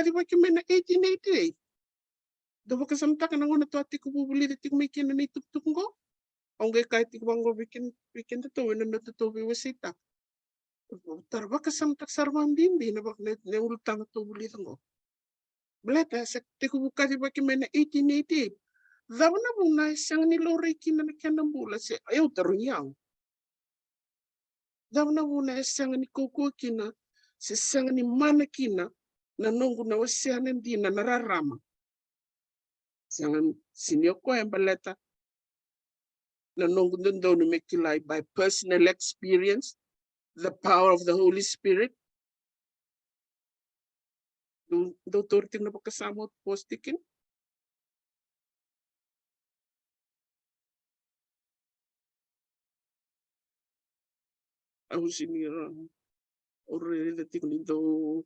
kacivaki mai na eighteen eighty-eight. Dou vakasamataka na gauna tou a tekivu vulica tiko mai kina na itukutuku qo. Au qai kaya tiko vaqo vei ken-, vei kedatou ena nodatou veiwaseitaka. Au tara vakasamataka sara vakabibi na vaka-, na, na ulutaga tou vulica qo. Baleta sa tekivu kacivaki mai na eighteen eighty-eight. Cava na vuna e sega ni laurai kina na kena bula, se au tarogi au? Cava na vuna e sega ni kaukauwa kina, se sega ni mana kina na noqu na wasea na dina, na rarama? Sega, sega ni o koya, baleta na noqu dodonu me kilai by personal experience, the power of the Holy Spirit. Dou, dou taura tiko na vakasama oti, Boss Tikin. Au sini ra, au raica tiko ni dou,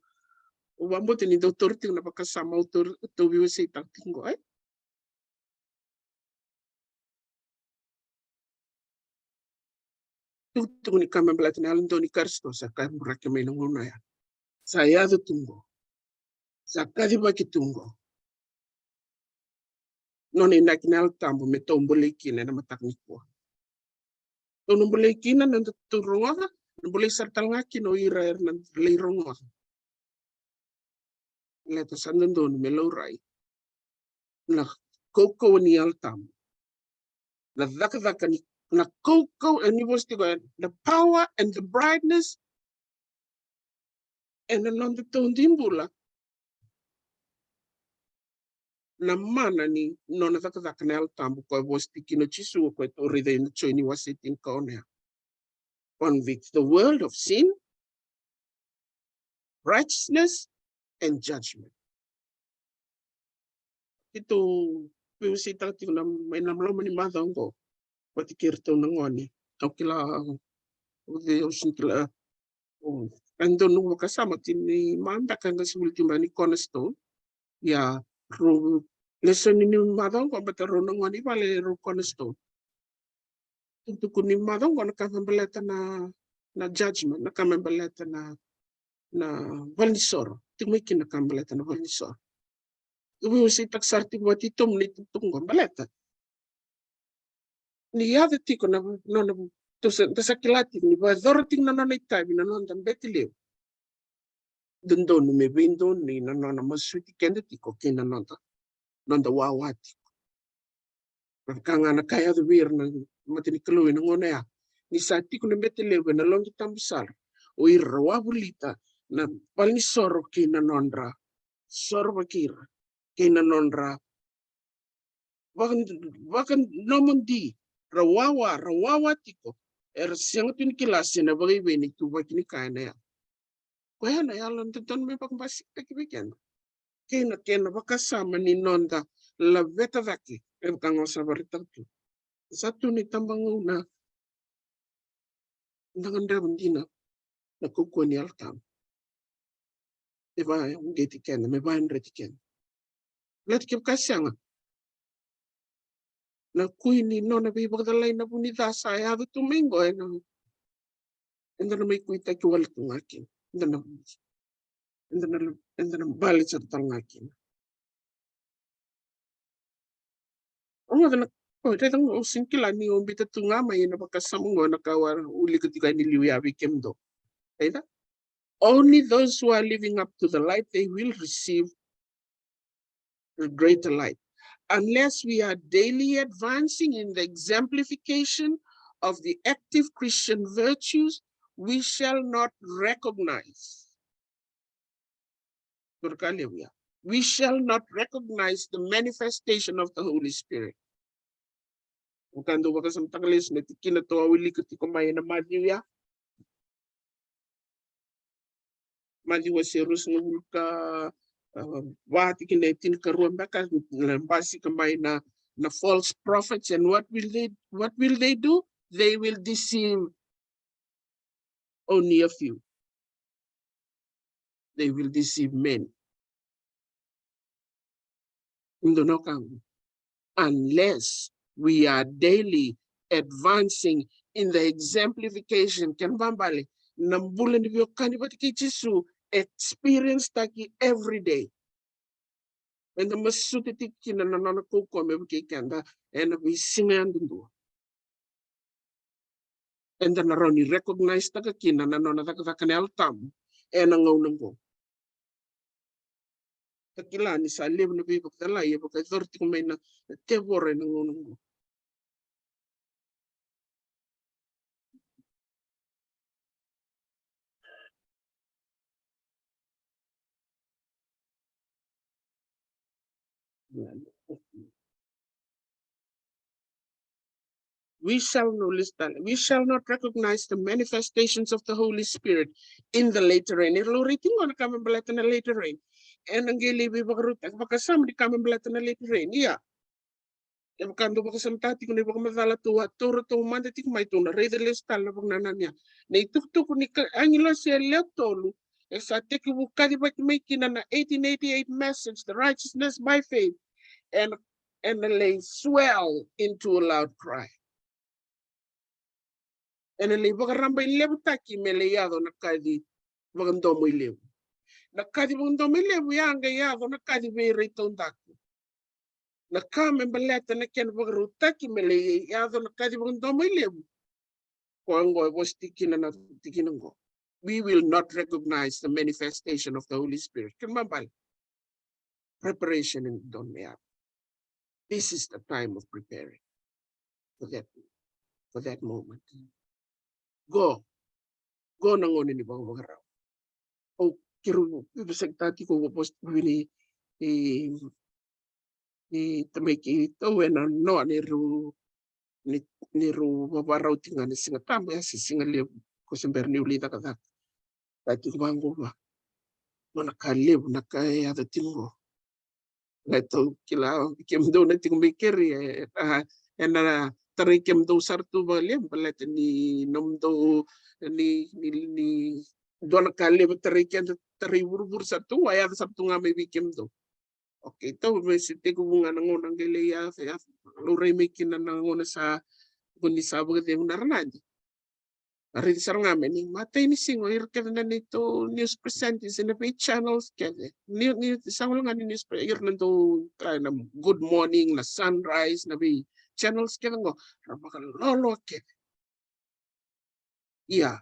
au vakabauta ni dou taura tiko na vakasama au taura, tou veiwaseitaka tiko qo, e? Tukutuku ni ka me baleta na Yalododonu ni Karisito sa kaiburaki mai na gauna ya. Sa yaco tu qo. Sa kacivaki tu qo. Nona inaki na Yalo Tabu me tou bolei kina ena mataka nikua. Tou na bolei kina na nodatou rogoca, na bolei sara tale ga kina o ira era na lai rogoca. Baleta sa dodonu me laurai na kaukauwa ni Yalo Tabu. Na cakacaka ni, na kaukauwa, e, ni vosa tiko, e, the power and the brightness ena nodatou dui bula. Na mana ni nona cakacaka na Yalo Tabu, koya vosa tiko kina o Jisu, koya tou raica ena Joni wase tinikaono ya. Convict the world of sin, righteousness, and judgment. Keitou veiwaseitaka tiko na, mai na loma ni macawa oqo vata kei iratou na gone. Au kila, au de, au sini kila. O, e dua noqu vakasama, tini mada ka qai sivuli tiko mai ni Cornerstone. Ia, rau lesoni ni macawa oqo, baleta rau na gone i vale, rau Cornerstone. Tukutuku ni macawa oqo na ka me baleta na, na judgment, na ka me baleta na, na valenisoro. Tiko mai kina na ka me baleta na valenisoro. Au veiwaseitaka sara tiko vata i Tomu na itukutuku oqo, baleta ni yaco tiko na nona, tou sa, da sa kila tiko ni vakayacora tiko na nona itavi na noda bete levu. Dodonu me veidonui na nona masuti keda tiko kei na noda, noda wawa tiko. Na ka ga na ka yaco vei ira na mata ni Kalou ena gauna ya, ni sa tiko na bete levu ena loqi tabu sara, o ira ra wavolita na valenisoro kei na nodra soro vaki ira, kei na nodra vaka, vakanomodi, ra wawa, ra wawa tiko. Era sega tu ni kila se na vakaivei na ituvaki ni ka ena yaco. Koya na yalo dodonu me vakabasikataki vei keda. Kei na kena vakasama ni noda laveta cake, e vaka ga au sa vakaraitaka tu. Sa tu na itabagauna da gadreva dina na kaukauwa ni Yalo Tabu. Me vauqeti keda, me vayadreti keda. Baleta kevaka sega, na kui ni nona veivakacalai na vu ni ca sa yaco tu mai qo, ena, eda na mai kuitaki wale tu ga kina. Eda na, eda na, eda na bale sara tale ga kina. Rogoca na, o, raica qo, au sini kila ni o biuta tu ga mai ena vakasama qo na ka au a wilika tiko yani liu ya vei kemudou. Raica? Only those who are living up to the light, they will receive a greater light. Unless we are daily advancing in the exemplification of the active Christian virtues, we shall not recognize. Dua na ka levu ya. We shall not recognize the manifestation of the Holy Spirit. Vaka dau vakasamataka lesu na tikina tou a wilika tiko mai ena Maciu ya. Maciu wase ruasagavulu ka, ah, va, tikina e tinikarua beka, na basika mai na, na false prophets, and what will they, what will they do? They will deceive only a few. They will deceive many. Dou na ka qo. Unless we are daily advancing in the exemplification, kena ibalebale na bula ni veiwekani vata kei Jisu, experience taki every day. Eda masuta tiko kina na nona kaukauwa me vukei keda ena veisiga yadudua. Eda na rawa ni recognize taka kina na nona cakacaka na Yalo Tabu ena gauna oqo. Da kila ni sa levu na veivakacalai e vakayacori tiko mai na tevoro ena gauna oqo. We shall not, listen, we shall not recognize the manifestations of the Holy Spirit in the latter rain. Ira laurai tiko na ka me baleta na latter rain. Ena qai lai veivakarautaki vakasama ni ka me baleta na latter rain. Ia. E vaka dau vakasamataka tiko na ivakamacala tou a taura, tou mada tiko mai, tou na raica lesu tale na vakanananu ya. Na itukutuku ni ka, agilosi e lewe tolu, e sa tekivu kacivaki mai kina na eighteen eighty-eight message, the righteousness by faith, and, and ena lai swell into a loud cry. Ena lai vakarabailevutaki me lai yaco na kaci vakadomoilevu. Na kaci vakadomoilevu ya qai yaco na kaci veiraitaudaku. Na ka me baleta na kena vakarautaki me lai yaco na kaci vakadomoilevu. Koya oqo e vosa tiko kina na tikina oqo. We will not recognize the manifestation of the Holy Spirit. Kena ibalebale. Preparation in don me yaco. This is the time of preparing for that, for that moment. Qo, qo na gauna ni vakavakarau. Au, keirau veivosakitaka tiko, au vosa tiko vei, e, e, tamai keitou ena noa ni rau, ni, ni rau vavarau tiko ga na Siga Tabu, ya se siga levu, ko se bera niu lai cakacaka. Ka tiko vaqo va. Qo na ka levu, na ka e yaco tiko qo. Qai tou kila, kemudou na tiko mai keri, e, a, ena tarai kemudou sara tu vakalevu, baleta ni nomudou, ni, ni, ni dua na ka levu tarai keda, tarai vuravura sara tu, a yaco sara tu ga mai vei kemudou. Okay, tou me se tekivu ga na gauna qai lai yaco, yaco, laurai mai kina na gauna sa, ko ni sa vakacegu na ranadi. A raici sara ga mai ni matai ni siga o ira kece na neitou news presenters ena vei channels kece. Ni, ni sa wale ga ni news pre-, ira na dau try na Good Morning, na Sunrise, na vei channels kece qo. Ra vakaloloa kece. Ia.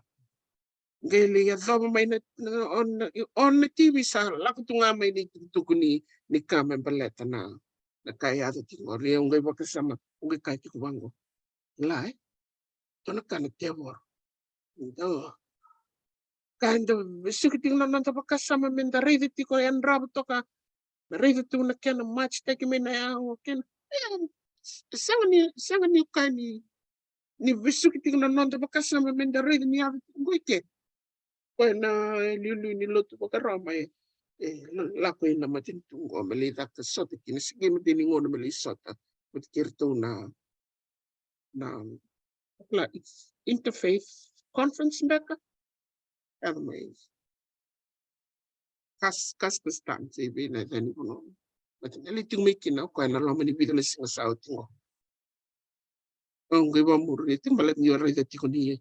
Qai lai yacova mai na, na, on, on na T V sa lako tu ga mai na itukutuku ni, ni ka me baleta na, na ka e yaco tiko qori. Au qai vakasama, au qai kaya tiko vaqo. Kila, e? Dua na ka na tevoro. Dua. Ka eda vesuki tiko na noda vakasama me da raica tiko, e yadrava toka. Me raica tu na kena match taki mai na yago kena. E, sega ni, sega ni ka ni, ni vesuki tiko na noda vakasama me da raica ni yaco tiko qo i ke. Koya na iliuliu ni lotu vakaRoma e, e, lako ina matanitu qo me lai caka sota kina, se qai matani gauna me lai sota vata kei iratou na, na, na Interfaith Conference beka. Yaco mai Kas-, Kazakhstan, se vei na yaca ni vanua. Baleta ni lai tiko mai kina o koya ena loma ni vica na siga sa oti qo. Au qai vakamuria tiko baleta niu raica tiko ni,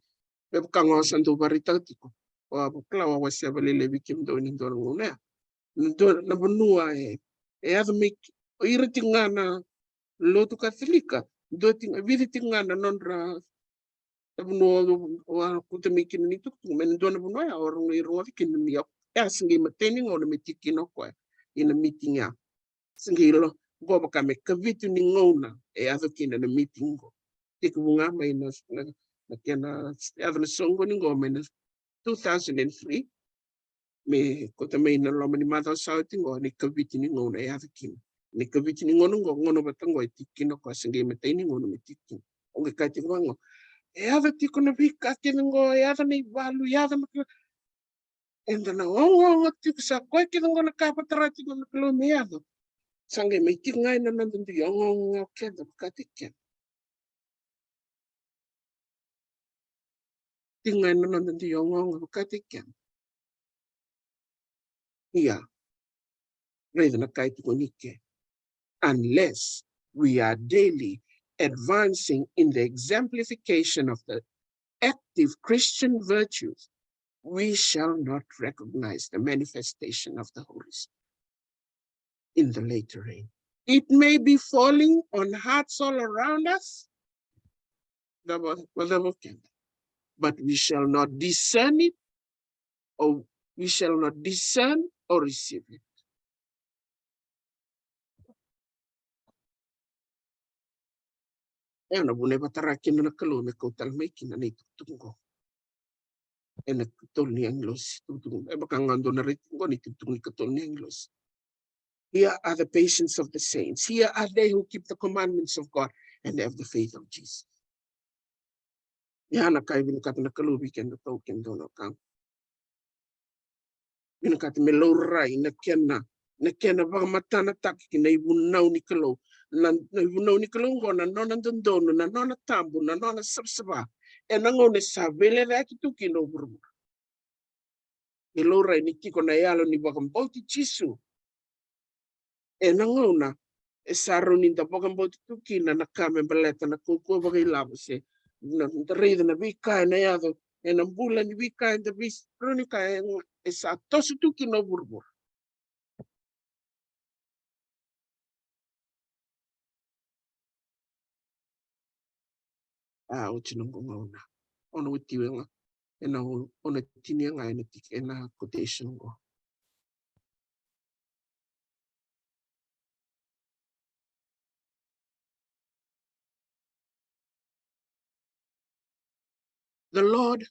me vaka ga o sa dau vakaraitaka tiko. Au a vakila, au a wasea vakalailai vei kemudou ena dua na gauna ya. Na dua na vanua e, e yaco mai ki-, o ira tiko ga na lotu Kacelika. Dua tiko, vica tiko ga na nodra na vanua au a kauta mai kina na itukutuku, mai na dua na vanua ya au a rogoci kina ni ya, ya se qai matani gauna me tiko kina o koya ina meeting ya. Se qai lo, qo vaka me kavitu ni gauna e yaco kina na meeting qo. Tekivu ga mai na, na, na kena yaco na soqo ni qo mai na, two thousand and three, me kauta mai na loma ni macawa sa oti qo, na ikaviti ni gauna e yaco kina. Na ikaviti ni gauna qo, gauna vata qo e tiko kina o koya, se qai matai ni gauna me tiko kina. O qai kaya tiko vaqo, e yaco tiko na veika kece qo, e yaco na ivalu, e yaco na ka. Eda na ogaoga tiko, sa koya kece qo na ka e vakatara tiko na Kalou me yaco. Sa qai mai tiko ga ena noda dui ogaoga o keda vakataki keda. Tiko ga ena noda dui ogaoga vakataki keda. Ia, raica na ka e tukuni ke. Unless we are daily advancing in the exemplification of the active Christian virtues, we shall not recognize the manifestation of the Holy Spirit in the later rain. It may be falling on hearts all around us, but we shall not discern it, or we shall not discern or receive it. E na vuna e vakatara kina na Kalou me kau tale mai kina na itukutuku qo. E na ikatolu ni agilosi, tukutuku, e vaka ga dou na raica qo na itukutuku ni ikatolu ni agilosi. Here are the patience of the saints. Here are they who keep the commandments of God and have the faith of Jesus. Ia na ka e vinakata na Kalou vei keda, tau keda dou na ka. Vinakata me laurai na kena, na kena vakamatanataki ki na ivunau ni Kalou. Na, na ivunau ni Kalou qo na nona dodonu, na nona tabu, na nona savasava. E na gauna e sa veilecayaki tu kina o vuravura. E laurai ni tiko na yalo ni vakabauti Jisu. E na gauna e sa rawa ni da vakabauti tu kina na ka me baleta na kaukauwa vakailavo, se na, da raica na veika e na yaco e na bula ni veika e da veisau ni ka e, e sa toso tu kina o vuravura. A, oti na qo gauna. O na oti ga. E na o, o na tinia ga e na tiki, e na quotation qo. The Lord,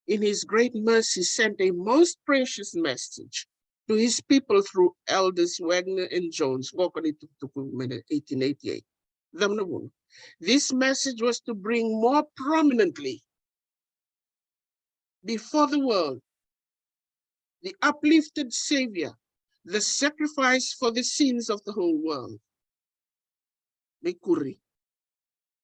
in his great mercy, sent a most precious message to his people through Elders Waggoner and Jones. Qo ko na itukutuku mai na eighteen eighty-eight. Cava na vuna? This message was to bring more prominently before the world the uplifted Savior, the sacrifice for the sins of the whole world. Mai kuri.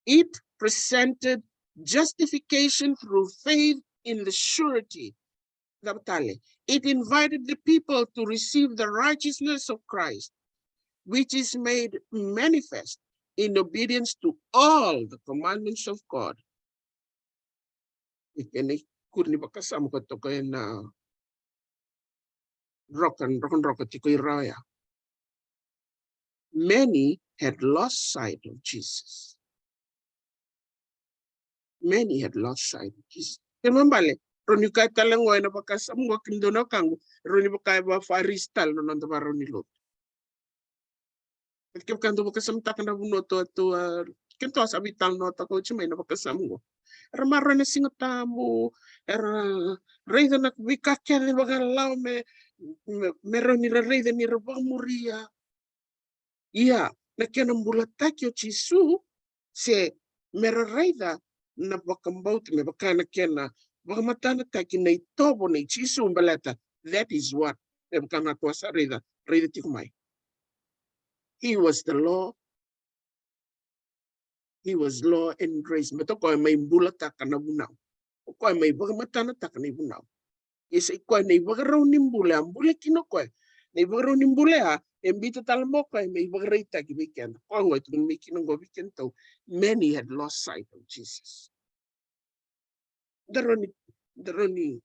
It presented justification through faith in the surety. Cava tale? It invited the people to receive the righteousness of Christ, which is made manifest in obedience to all the commandments of God. E kena ikuri ni vakasama ko toka e na roka, roka, roka tiko i ra oya. Many had lost sight of Jesus. Many had lost sight of Jesus. Kena ibalebale, rawa ni kaya tale qo e na vakasama qo, kemudou na wekaqu, rawa ni vaka e vakaFarisi tale na noda vakarau ni lotu. Kevaka dou vakasamataka na vanua tu, tu, a, keitou a sa veitalanoataka oti mai na vakasama qo. Era maroroya na Siga Tabu, era raica na veika kece vakalawa me, me, me rawa ni ra raica ni ra vakamuria. Ia, na kena bulataki o Jisu, se me ra raica na vakabauta, me vaka na kena vakamatanataki na itovo nei Jisu baleta, that is what, me vaka ga tou a sa raica, raica tiko mai. He was the law. He was law and grace. Baleta o koya mai bulataka na vunau. O koya mai vakamatanataka na ivunau. Ia sa i koya na ivakarau ni bula, a bula kina o koya. Na ivakarau ni bula ya e biuta tale mai o koya me ivakaraitaki vei keda. Koya qo e tukuni mai kina qo vei kedatou. Many had lost sight of Jesus. Da rawa ni, da rawa ni,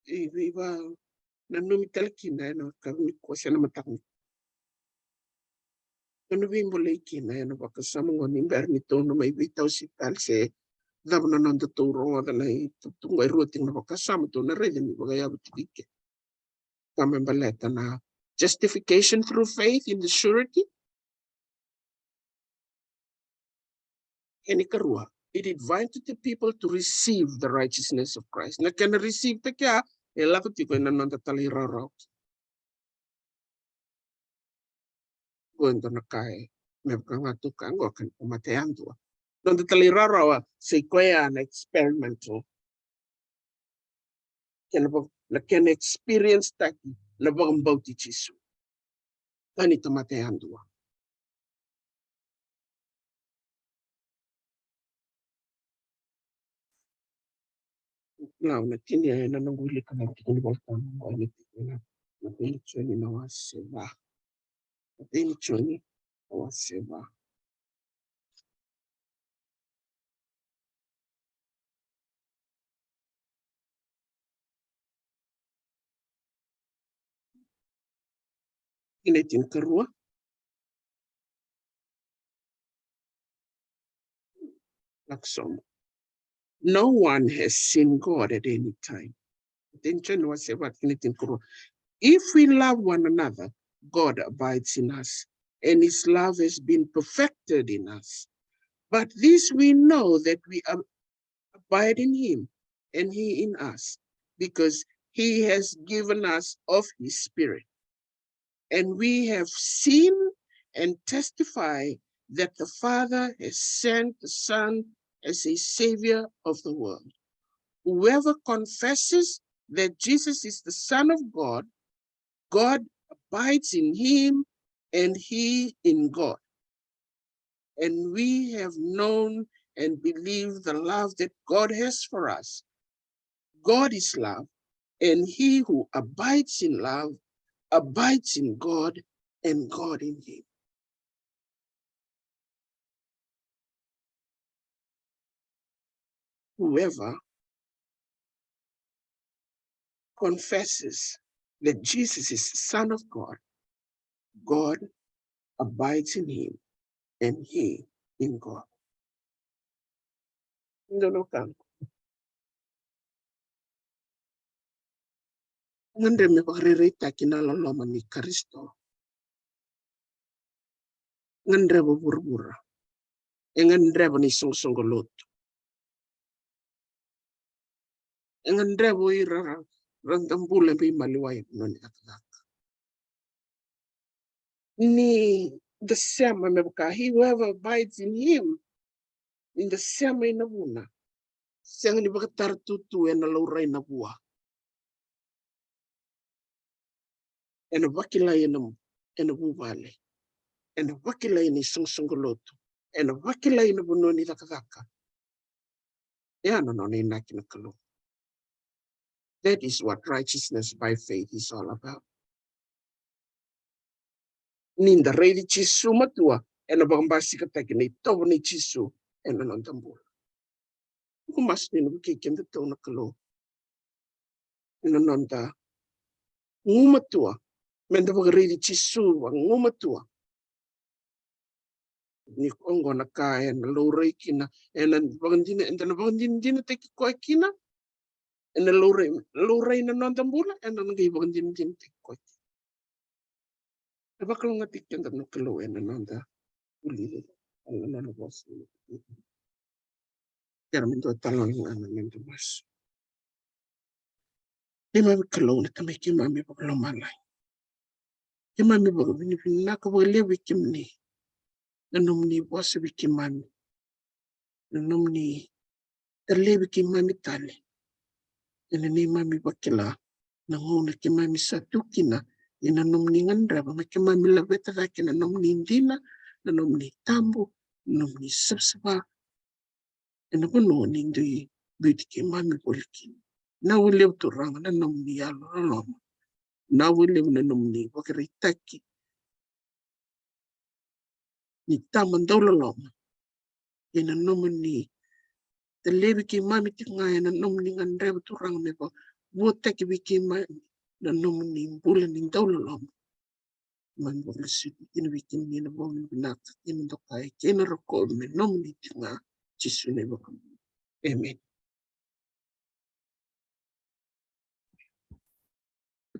i, i, va, nanumi tale kina ena ka ni kua se na mataka ni. Ena veibolei kina ena vakasama qo ni bera ni tou na mai veitausi tale se cava na noda tou rogoca na itukutuku qo e rua tiko na vakasama tou na raica ni vakayavu tiko i ke. Ka me baleta na justification through faith in the surety. Kena ikarua, it invited the people to receive the righteousness of Christ. Na kena receive-taki ya, e lako tiko ena noda talairawarawa. Qo e dua na ka e, me vaka ga tu ka qo, kena tamata yadua. Noda talairawarawa, se koya na experimental. Kena va-, na kena experience-taki na vakabauti Jisu. Ka ni tamata yadua. Lau na tini ena noqu wilika na tiko ni Volatabu, ena tiko na, na Matai ni Joni na wase va. Matai ni Joni na wase va. Tikina e tinikarua. Lako sobu. No one has seen God at any time. Matai ni Joni wase va, tikina e tinikarua. If we love one another, God abides in us, and his love has been perfected in us. But this we know, that we are abide in him, and he in us, because he has given us of his Spirit. And we have seen and testify that the Father has sent the Son as a Savior of the world. Whoever confesses that Jesus is the Son of God, God abides in him, and he in God. And we have known and believed the love that God has for us. God is love, and he who abides in love abides in God, and God in him. Whoever confesses that Jesus is the Son of God, God abides in him, and he in God. Donu kanga. Gadreva me vakarairaitaki na loloma ni Karisito. Gadreva vuravura. E gadreva na isoqosoqo lotu. E gadreva o ira ra, ra da bula e veimaliwai ena nona cakacaka. Ni da sema me vaka, he whoever abides in him, ni da sema ina vuna. Sega ni vakataratutu ena laurai na vua. Ena vakilai ena, ena vuvale. Ena vakilai ena isoqosoqo lotu. Ena vakilai ena vanua ni cakacaka. E a na nona inaki na Kalou. That is what righteousness by faith is all about. Ni da raici Jisu matua, ena vakabasikataki na itovo nei Jisu ena noda bula. Ko masu ni na vukei kedatou na Kalou ena noda gumatua, me da vakaraici Jisu vagumatua. Ni oqo na ka ena laurai kina, ena vakadina, eda na vakadinadinataki koya kina, ena laurai, laurai na noda bula, ena na qai vakadinadinataki koya kina. E vakalougatataki keda na Kalou ena noda vulica, ena noda vosa. Kerea me dua tale na gauna me da masu. Neimami Kalou na Tamai keimami vakalomalagi. Keimami vakavinavinaka vakalevu vei kemuni. Na nomuni vosa vei keimami. Na nomuni talevi keimami tale. Ena neimami vakila na gauna keimami sa tu kina, ena nomuni gadreva me keimami laveta cake na nomuni dina, na nomuni tabu, na nomuni savasava. Ena vanua ni dui biuti keimami voli kina. Vinaka vakalevu Turaga na nomuni yalololoma. Vinaka vakalevu na nomuni vakaraitaki ni tama dauloloma. Ena nomuni talevi keimami tiko ga, ena nomuni gadreva Turaga me vakavuataki vei keimami na nomuni bula ni dauloloma. Keimami vakalesui kina vei kemuni na vakavinavinaka kei na dokai kei na rokovi me nomuni tiko ga, Jisu na iVakabula. Emeni.